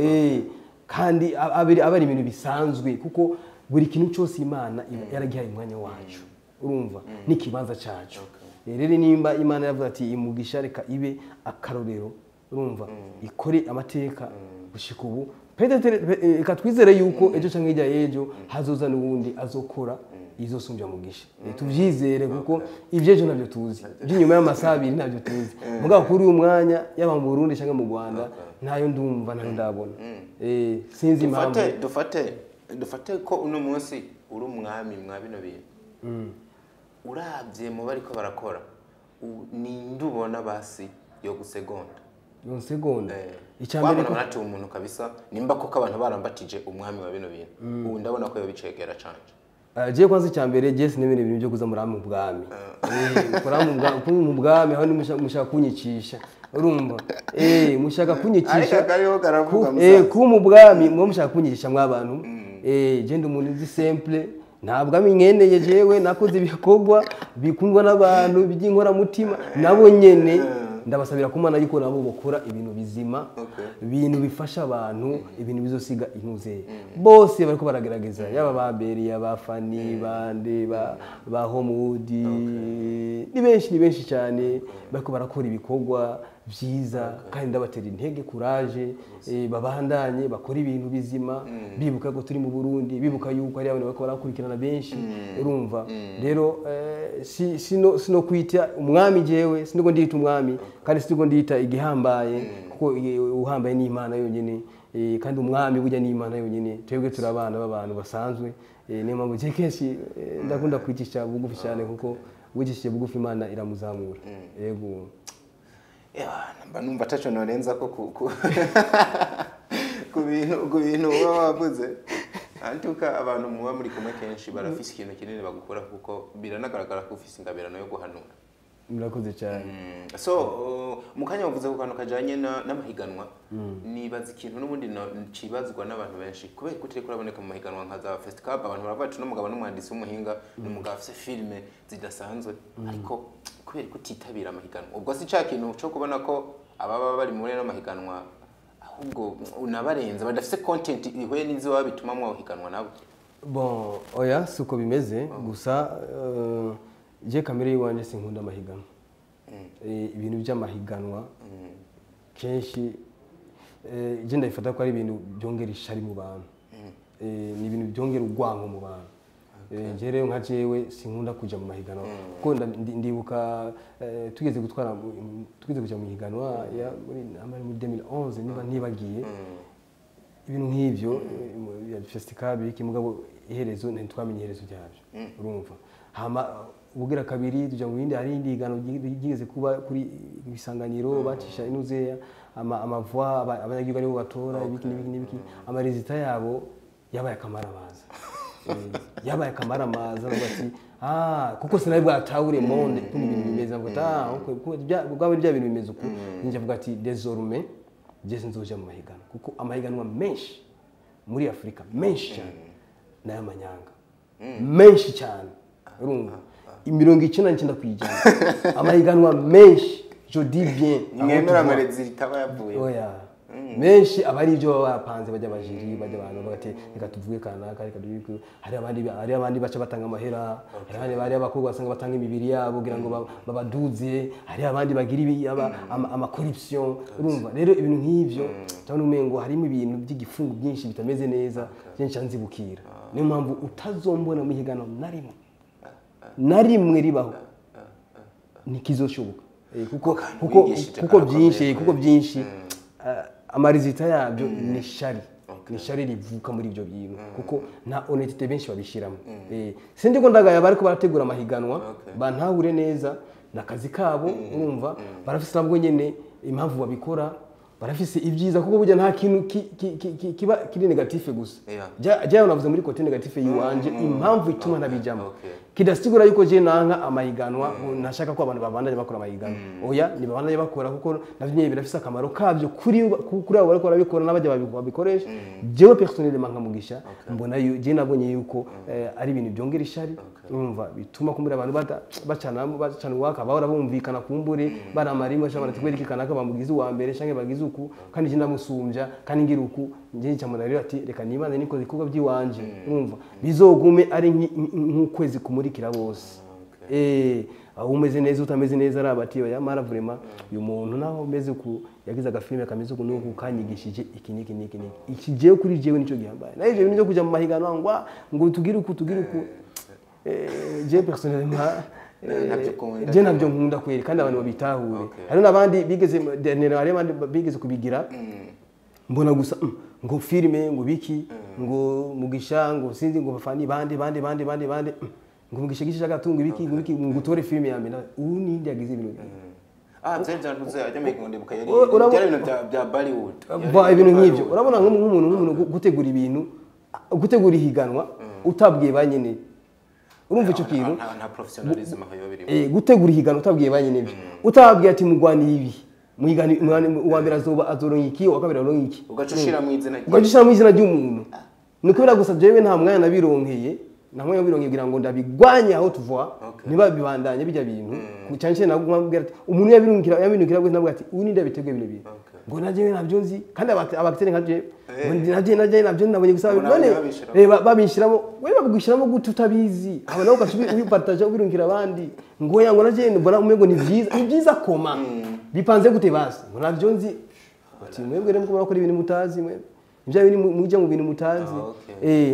kandi aba ari ibintu bisanzwe, kuko buri kintu cyose Imana iba yaragihaye umwanya wacu. Urumva, n'ikibanza cyacu. Rero nimba Imana yavuze ati imugisha reka ibe akarorero, Urumva ikore amateka gushika ubu. Peut-être reka twizere yuko ejo canke hirya y'ejo hazoza n'uwundi azokora izosumbya Mugisha. Tuvyizere kuko ivyejo navyo tuzi, iby'inyuma y'amasaha 2 navyo tuzi. Mugabo kuri uyu mwanya yaba mu Burundi canke mu Rwanda ntayo ndumva, ntayo ndabona. Sinzi impamvu. Dufate ko uno munsi uri umwami mwa bino bintu. Uravye mu bariko barakora, ninde ubona basi yo gusegonda? Yo segonda. Icambere ko barati umuntu kabisa nimba koko abantu barambatije umwami wa bino bintu. Ubu ndabona ko yobicegera canje. Je kwanza icambere je sinemere ibintu byo kuza muramu ubwami. Kuramu mu bwami aho mushaka kunyicisha. Urumva? Mushaka kunyicisha. Ariko kariho karavuga musaza. Ku mu bwami mwe mushaka kunyicisha mwabantu. Je ndi umuntu nzi simple. Ntabwo aminyeneye jewe nakoze ibikorwa bikundwa n'abantu by'inkora mutima nabo nyene ndabasabira kumana yuko nabo bokora ibintu bizima, ibintu bifasha abantu, ibintu bizosiga intuze. Bose bariko baragerageza, yaba baberi, abafani bande ba Homewood, ni benshi cyane bariko barakora ibikorwa byiza kandi ndabatera intege, courage, babandanye bakora ibintu bizima, bibuka ko turi mu Burundi, bibuka yuko ari abantu bariko barakurikirana benshi. Urumva rero sino kwita umwami jewe, siniko ndita umwami kandi siniko ndita igihambaye, kuko uhambaye ni Imana yonyene, kandi umwami burya ni Imana yonyene. Twebwe turi abana b'abantu basanzwe, niyo mpamvu je kenshi ndakunda kwicisha bugufi cyane, kuko wicishije bugufi Imana iramuzamura. Yego. Mba numva ataco norenza ko ku bintu uba wavuze. Antuka abantu muba muri kumwe kenshi barafise ikintu kinini bagukora, kuko biranagaragara ko ufise ingabirano yo guhanura. Murakoze cyane. So mu kanya wavuze ku kantu kajanye n'amahiganwa, nibaza ikintu n'ubundi cibazwa n'abantu benshi kubera ko utariko uraboneka mu mahiganwa nka za Fest Cup. Abantu baravuga ati n'umugabo n'umwanditsi w'umuhinga, n'umugabo afise filime zidasanzwe, ariko kubera ko utitabira amahiganwa, ubwo si ca kintu co kubona ko ababa bari muri no mahiganwa ahubwo unabarenza badafise content ihuye n'izo baba bituma mwahiganwa nabo? Bon, oya suko bimeze. Gusa je kamere yiwanje sinkunda amahiganwa. Ibintu by'amahiganwa kenshi je ndabifata ko ari ibintu byongera ishari mu bantu, ni ibintu byongera urwango mu bantu. Je rero nka jewe sinkunda kuja mu mahiganwa, kuko ndibuka tugeze gutwara, tugeze kuja mu higanwa ya muri 2011 niba ntibagiye, ibintu nk'ivyo ya festival biki, mugabo iherezo ntitwamenye iherezo ryabyo. Urumva hama ubugira kabiri tuja mu bindi, hari indi higano ryigeze kuba kuri ibisanganiro bacisha inuzeya amavoix, abanyagihugu aribo batora ibiki n'ibiki n'ibiki, amaresita yabo yabaye akamaramaza. Yabaye akamaramaza bati kuko sinari bwatahure monde kuko ibintu bimeze, ngo kuko bwaba bya bintu bimeze uko. Ninje avuga ati désormais je sinzoja mu mahiganwa, kuko amahiganwa menshi muri Afrika menshi cyane n'ayamanyanga menshi cyane. Urumva 99% amahiganwa menshi, je dis bien, mwemera amarezi yavuye. Oya, menshi aba ari ibyo baba bapanze, bajya abajiri, bajya abantu bagati reka tuvuge kanaka, reka tuvuge. Hari abandi baca batanga amahera, hari abandi abakobwa basanga batanga imibiri yabo kugira ngo babaduze, hari abandi bagira ama corruption. Urumva rero ibintu nk'ivyo cyangwa umengo harimo ibintu by'igifungo byinshi bitameze neza, byinshi nzibukira. Niyo mpamvu utazombona mu higano na rimwe ribaho, ntikizoshoboka. Kuko byinshi amarizita yabyo ni shari, ni shari rivuka muri ibyo bintu, kuko nta honnêteté benshi babishiramo. Sindi ko ndagaya bariko barategura amahiganwa bantahure neza nakazi kabo. Urumva barafise nabwo nyene impamvu babikora, barafise ibyiza, kuko burya nta kintu kiba kiri negative gusa. Jya navuze muri côté negative yiwanje impamvu ituma nabijamo, kidasigura yuko je nanka amahiganwa, nashaka ko abantu babandanye bakora amahiganwa. Oya, ni babandanye bakora, kuko navyo nyene birafise akamaro kavyo kuri abo bariko barabikora n'abajya babikoresha. Jewe personnellement nka Mugisha mbona je nabonye yuko ari ibintu byongera ishari. Urumva bituma kumbura abantu bacana uwaka, bahora bumvikana kumbure baramarimo cyangwa barategura iki kanaka bamugize uwa mbere canke bagize uku, kandi je ndamusumbya kandi ngira uku. Nje cyamuna rero ati reka nibanze nikoze ibikorwa by'iwanje. Urumva bizogume ari nk'ukwezi kumurikira bose. Aho umeze neza utameze neza araba ati oya mara vraiment uyu muntu naho umeze uku yagize agafilme kameze uku nuku kanyigishije iki niki niki niki iki jewe kuri jewe nico gihambaye. Nayo ivyo bintu byo kuja mu mahiganwa ngo ngo tugire uku tugire uku, je personnellement Ntabyo ukunda. je ntabyo nkunda kweri, kandi abantu babitahure. Hari n'abandi bigeze dernier, hari abandi bigeze kubigira, mbona gusa ngo filime ngo biki ngo Mugisha ngo sinzi ngo bafani bande bande bande bande bande, ngo Mugisha gisha gatunga ibiki ngo biki ngo utore filime ya mbere. Ubu ninde yagize ibintu? Ah, byari byantuze ajya mu ndibuka yari byari ibintu bya Bollywood. Ba ibintu nk'ibyo urabona nk'umuntu gutegura ibintu, gutegura ihiganwa utabwiye ba nyene, urumva icyo kintu nta professionalism aho yo birimo. Gutegura ihiganwa utabwiye ba nyene ibyo, utababwiye ati mugwaniye ibi, muhigani uwa mbere azoba azoronka iki, uwa kabiri azoronka iki, ugaca ushira mu izina rye. Ugaca ushira mu izina ry'umuntu. Ni kubera gusa jewe nta mwanya nabironkeye, nta mwanya nabironkeye kugira ngo ndabigwanye aho tuva ntibabibandanye bijya bintu. Cyane cyane naguma mbwira ati umuntu yabirungikira yabinukira gwe, nabwo ati ubu ninde yabiteguye bino bintu? Ngo naje nabyo nzi, kandi abakitere nka je ngo naje nabyo nabonye gusa Ngo none nabyo babishiramo. Babishiramo we babigushyiramo gute utabizi? Abo nawe ugaca ubipartage ubirungikira abandi ngo ya ngo naje mbona umengo ni byiza, ni byiza koma bipanze gute basi? Ngo nabyo nzi. Ati mwebwe rero muko murakora ibintu mutazi, mwe ibya bintu mujya mu bintu mutazi.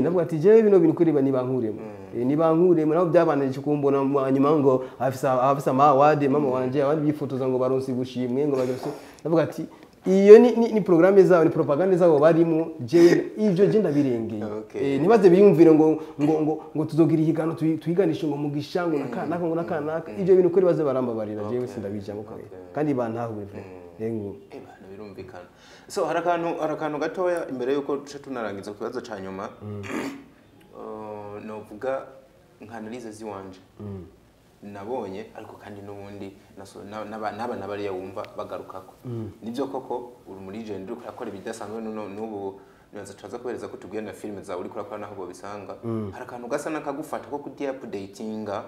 Navuga ati jewe bino bintu kuri nibankuremo, nibankuremo. Nabo byabananije kumbona nyuma ngo afisa ama award mama wanje, abandi bifotoza ngo baronse ubushimwe ngo baronse. Navuga ati iyo ni programme zabo, ni propagande zabo barimo, jewe ivyo je ndabirengeye. Ntibaze biyumvire ngo ngo ngo ngo tuzogira ihigano tuhiganishe ngo Mugisha ngo naka naka ngo naka naka. Ivyo bintu kuri baze barambabarira, jewe sindabijamo kare kandi bantahure yego. Bana birumvikana. So hari akantu gatoya imbere yuko duce tunarangiza ku kibazo ca nyuma. Novuga nka analyse ziwanje nabonye, ariko kandi n'ubundi n'aba nabariya wumva bagarukako nibyo koko uri muri legend, uriko urakora ibidasanzwe n'ubu nibaza tuza kubereza ko tubwiye na filime zawe uriko urakora naho bobisanga. Hari akantu gasa n'akagufata ko kudiupdatinga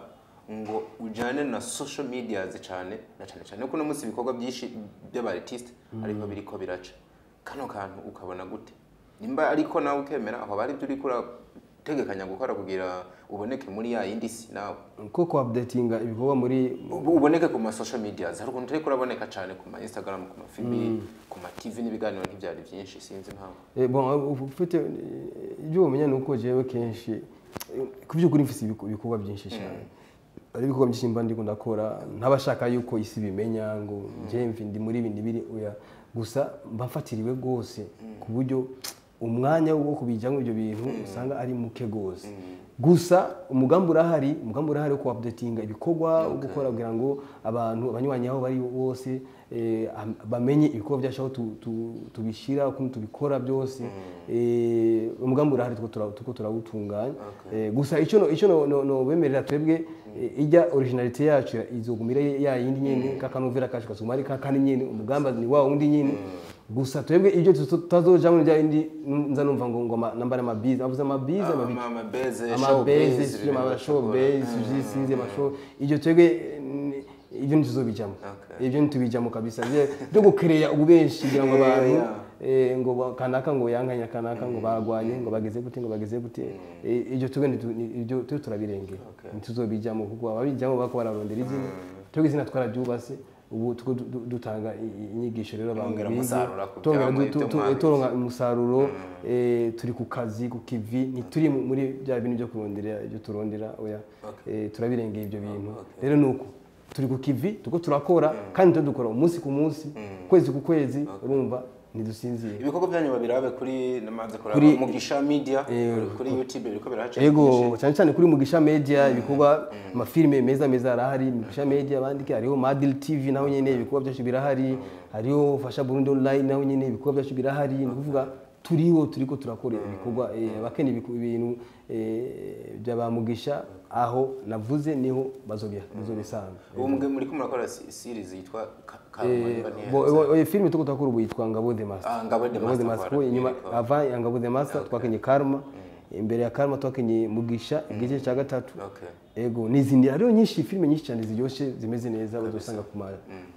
ngo ujane na social media cyane na cyane cyane ko no munsi ibikorwa byinshi by'aba artiste ariko biriko biraca kano kantu ukabona gute nimba ariko nawe ukemera aho bari byo uriko urategekanya gukora kugira uboneke muri ya yindi si nawe ko ku updatinga ibikorwa muri uboneke ku ma social media? Hari ukuntu turiko uraboneka cyane ku ma Instagram, ku ma FB, ku ma TV n'ibiganiro ntibyari byinshi, sinzi impamvu. Bon, ufite ibyo umenya ni uko jewe kenshi ku by'ukuri mfise ibikorwa byinshi cyane, ari ibikorwa byinshi mba ndiko ndakora ntabashaka yuko isi bimenya ngo nje ndi muri ibi biri oya, gusa mba mfatiriwe rwose ku buryo umwanya wo kubijyamo ibyo bintu usanga ari muke rwose. Gusa umugambi urahari, umugambi urahari wo kuupdatinga ibikorwa, wo gukora kugira ngo abantu abanywanyi aho bari bose bamenye ibikorwa byacu aho tubishyira, ukuntu tubikora byose. Umugambi urahari, tuko turawutunganya. Gusa icyo no bemerera twebwe, ijya originalité yacu izogumira ya yindi nyene, kakanovera kacu kazoguma ari kakandi nyene, umugambi ni wa wundi nyene. Gusa twebwe ibyo tutazojamwo ni bya bindi nza numva ngo nambara amabize avuze amabize amabiki amabeze amabeze sivyo ama showbiz sinzi ama show, ibyo twebwe ibyo ntituzobijamo. Ibyo ntitubijamo kabisa. Byo gukereya ububenshi kugira ngo abantu ngo kanaka ngo yankanya kanaka ngo bagwanye ngo bageze gute ngo bageze gute. Ibyo twebwe ibyo twe turabirengera, ntituzobijamo kuko ababijamo bako bararondera izina, twebwe izina twararyubase. Ubu tuko dutanga inyigisho rero abantu Mwongera bige. umusaruro ku Twongera ibyo mwabitse. turonka umusaruro, turi ku kazi ku kivi, ntituri muri bya bintu byo kurondera ibyo turondera oya. Turabirengeye ibyo bintu rero, nuko turi ku kivi tuko turakora kandi tuko dukora umunsi ku munsi, kwezi ku kwezi, urumva ntidusinziye. Ibikorwa byanyu babirabe kuri namaze kuraba Mugisha Media kuri YouTube biriko birahaca. Ego, cyane cyane kuri Mugisha Media ibikorwa, amafilime meza meza arahari. Mugisha Media bandike, hariho Madil TV naho nyene ibikorwa byacu birahari, hariho Fasha Burundi Online naho nyene ibikorwa byacu birahari. Ni ukuvuga turiho turiko turakora ibikorwa, abakeneye ibintu by'aba Mugisha aho navuze niho bazobisanga. Ubu muriko murakora series yitwa Karma niba ntihenze. Oya, filime tuko turakora ubu yitwa Ngabo the Master. Ah, Ngabo the Master, Master. voilà. Inyuma Yego. avant ya Ngabo the Master twakenye Karma, imbere ya Karma twakenye Mugisha igice cya gatatu. Ego, n'izindi hariho nyinshi, filime nyinshi cyane ziryoshe zimeze neza bazosanga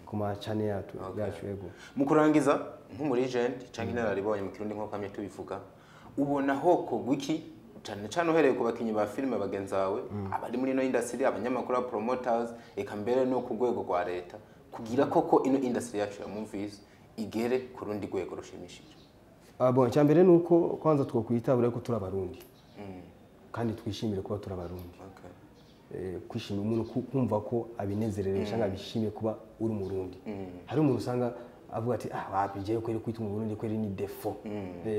ku ma channel yacu ego. Mu kurangiza, nk'umu legend cyangwa inararibonye mu Kirundi nk'uko kamye tubivuga, ubona hoko gwiki Cyane cyane uhereye ku bakinyi ba filime bagenzi bawe, abari muri ino industry, abanyamakuru, aba promoters, eka mbere no ku rwego rwa leta, kugira koko ino industry yacu ya movies igere ku rundi rwego rushimishije? Ah, bon, icyambere ni uko kwanza twokwitabura ko turi Abarundi kandi twishimire kuba turi Abarundi. Kwishimira umuntu kumva ko abinezerewe cyangwa abishimiye kuba uri Umurundi. Hari umuntu usanga avuga ati: "Ah, wapi, jewe kweri kwita Umurundi kweri ni défaut,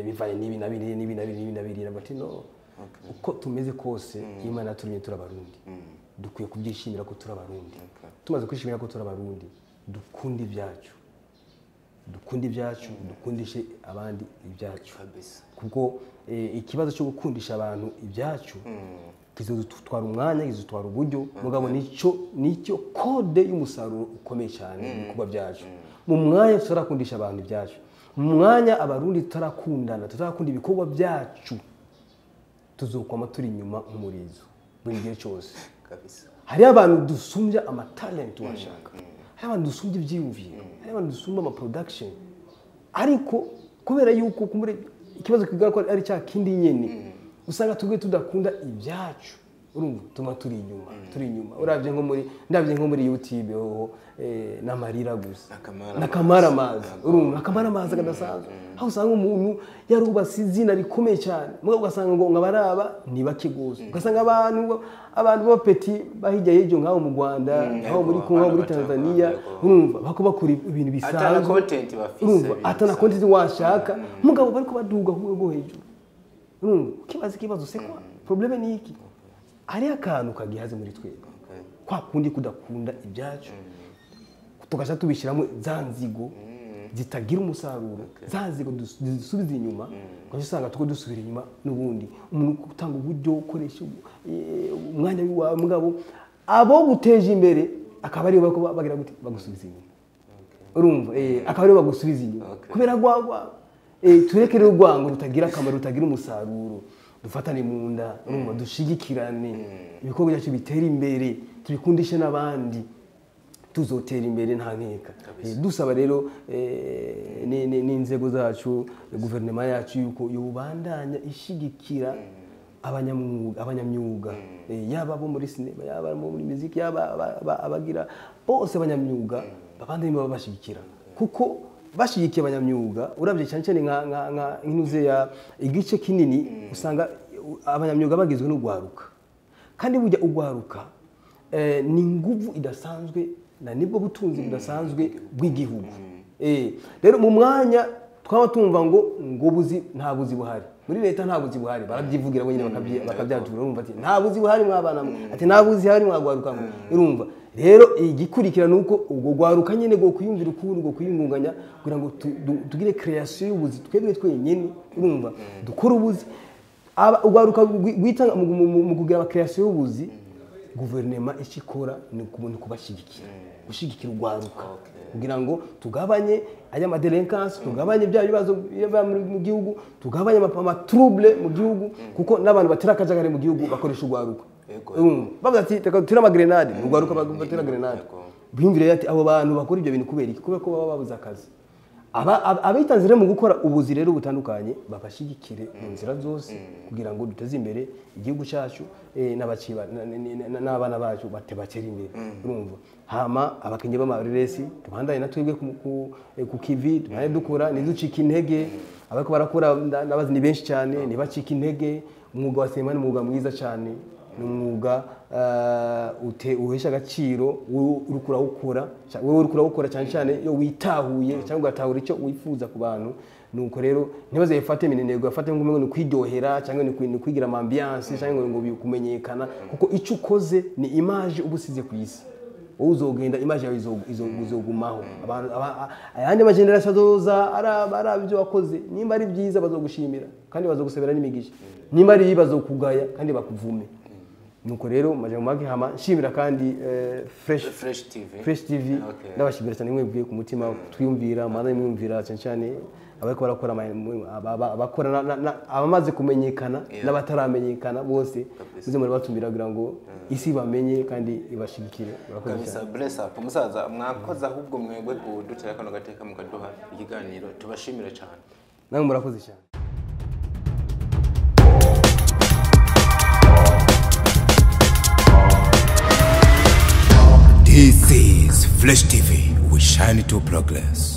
bivanye n'ibi na biriya, n'ibi na biriya, n'ibi na biriya." Ati: "No, uko tumeze kose Imana yaturemye turi Abarundi, dukwiye kubyishimira ko turi Abarundi." Tumaze kwishimira ko turi Abarundi, dukunda ibyacu, dukunda ibyacu, dukundishe abandi ibyacu. Kuko ikibazo cyo gukundisha abantu ibyacu kizodutwara umwanya, kizodutwara uburyo, mugabo nicyo code y'umusaruro ukomeye cyane mu bikorwa byacu. Mu mwanya tutarakundisha abantu ibyacu, mu mwanya Abarundi tutarakundana, tutarakunda ibikorwa byacu, tuzokwama turi inyuma nk'umurizo buri gihe cyose. Hariho abantu dusumbya amatalenti, washaka hariho abantu dusumbya ibyiyumviro, hariho abantu dusumba amaproduction, ariko kubera yuko kumbure ikibazo kigaragara ko ari cya kindi nyene, usanga twebwe tudakunda ibyacu, urumva tuma turi inyuma, turi inyuma. Uravye nko muri, ndavye nko muri YouTube hoho, n'amarira gusa. Akamara. N'akamara amazi, urumva, akamara amazi kadasanzwe, aho usanga umuntu yarubatse izina rikomeye cyane, mugabo ugasanga ngo abaraba ni bake gose, ugasanga abantu b'abapeti bahijya y'ibyo, nk'aho mu Rwanda, aho muri Kongo, aho muri Tanzania, urumva bako bakora ibintu atana bisanzwe, content bafise. Urumva, ibintu atana bisanzwe. Content washaka, mugabo bariko baduga ku rwego hejuru. Urumva ukibaza ikibazo: c'est quoi problème? Ni iki? Hariho akantu kagihaze muri twebwe, kwa kundi kudakunda ibyacu, tugaca tubishyiramo za nzigo zitagira umusaruro, za nzigo zisubiza inyuma, ugaca usanga tuko dusubira inyuma. N'ubundi umuntu utanga uburyo, ukoresha umwanya wawe, mugabo abo guteje imbere akaba aribo bariko bagira gute, bagusubiza inyuma. Urumva, akaba aribo bagusubiza inyuma kubera rwagwa. Tureke rero urwango rutagira akamaro, rutagira umusaruro, dufatane mu nda, urumva, dushigikirane, ibikorwa byacu bitera imbere, tubikundishe n'abandi, tuzotera imbere nta nkeka. Dusaba rero n'inzego zacu, guverinoma yacu, yuko yobandanya ishigikira abanyamwuga, yaba abo muri sinema, yaba abo muri muziki, yaba abagira bose abanyamyuga, babandanye babashigikira, kuko bashigikiye abanyamyuga, urabye cyane cyane nka nk'inuze ya igice kinini, usanga abanyamyuga bagizwe n'ugwaruka, kandi burya ugwaruka ni inguvu idasanzwe na nibwo butunzi budasanzwe bw'igihugu. Rero mu mwanya twaba tumva ngo buzi, nta buzi buhari muri leta, nta buzi buhari, barabyivugira bonyine, bakabyatura. Urumva ati: "Nta buzi buhari mwabana mwe," ati: "Nta buzi buhari mwagwaruka mwe." Urumva rero igikurikira ni uko ubwo gwaruka nyine bwo kwiyumvira ukuntu bwo kwiyungunganya kugira ngo tugire création y'ubuzi twebwe twenyine. Urumva, dukore ubuzi. Ugwaruka rwitanga mu kugira ama création y'ubuzi, guverinoma icyo ikora ni kubashyigikira, gushyigikira urwaruka kugira ngo tugabanye aya ma délinquance, tugabanye bya bibazo biba mu gihugu, tugabanye ama trouble mu gihugu, kuko n'abantu batera akajagari mu gihugu bakoresha urwaruka. Urumva, bavuga ati: "Reka dutere amagrenade," ni urwaruka batera grenade. Biyumvire ati: "Abo bantu bakora ibyo bintu kubera iki?" Kubera ko baba babuze akazi. Abitanze rero mu gukora ubuzi rero butandukanye, babashyigikire mu nzira zose kugira ngo duteze imbere igihugu cyacu, n'abana bacu batera imbere. Urumva, hama abakinyi b'amareresi tubandanye na twebwe ku kivi, tubandanye dukora, ntiducike intege. Abariko barakora ndabazi ni benshi cyane, ntibacike intege. Umwuga wa sinema ni umwuga mwiza cyane, ni umwuga uhesha agaciro wowe uriko urawukora, wewe uriko urawukora, cyane cyane iyo witahuye cyangwa ugatahura icyo wifuza ku bantu. Nuko rero ntibaze bafate iminenego, bafate nk'umengo ni kwiryohera cyangwa ni kwigira ama ambiance cyangwa ngo kumenyekana, kuko icyo ukoze ni image uba usize ku isi. Wowe uzogenda, image yawe izogumaho. Abantu ayandi ma génération azoza araba ibyo wakoze, nimba ari byiza bazogushimira kandi bazogusabira n'imigisha, nimba ari bibi bazokugaya kandi bakuvume. Nuko rero majambo make, hama nshimira kandi Fresh Fresh TV. Fresh TV. Ndabashimira cyane mwebwe ku mutima twiyumvira, mwana mwiyumvira, cyane cyane abariko barakora abakora abamaze kumenyekana n'abataramenyekana bose, muze muri batumira kugira ngo isi bamenye kandi ibashigikire. Murakoze Kabisa. cyane. Bless up, umusaza. Mwakoze ahubwo mwebwe kudutera kano gateka mukaduha ikiganiro, tubashimire cyane. Namwe murakoze cyane. This is Flash TV. We shine to progress.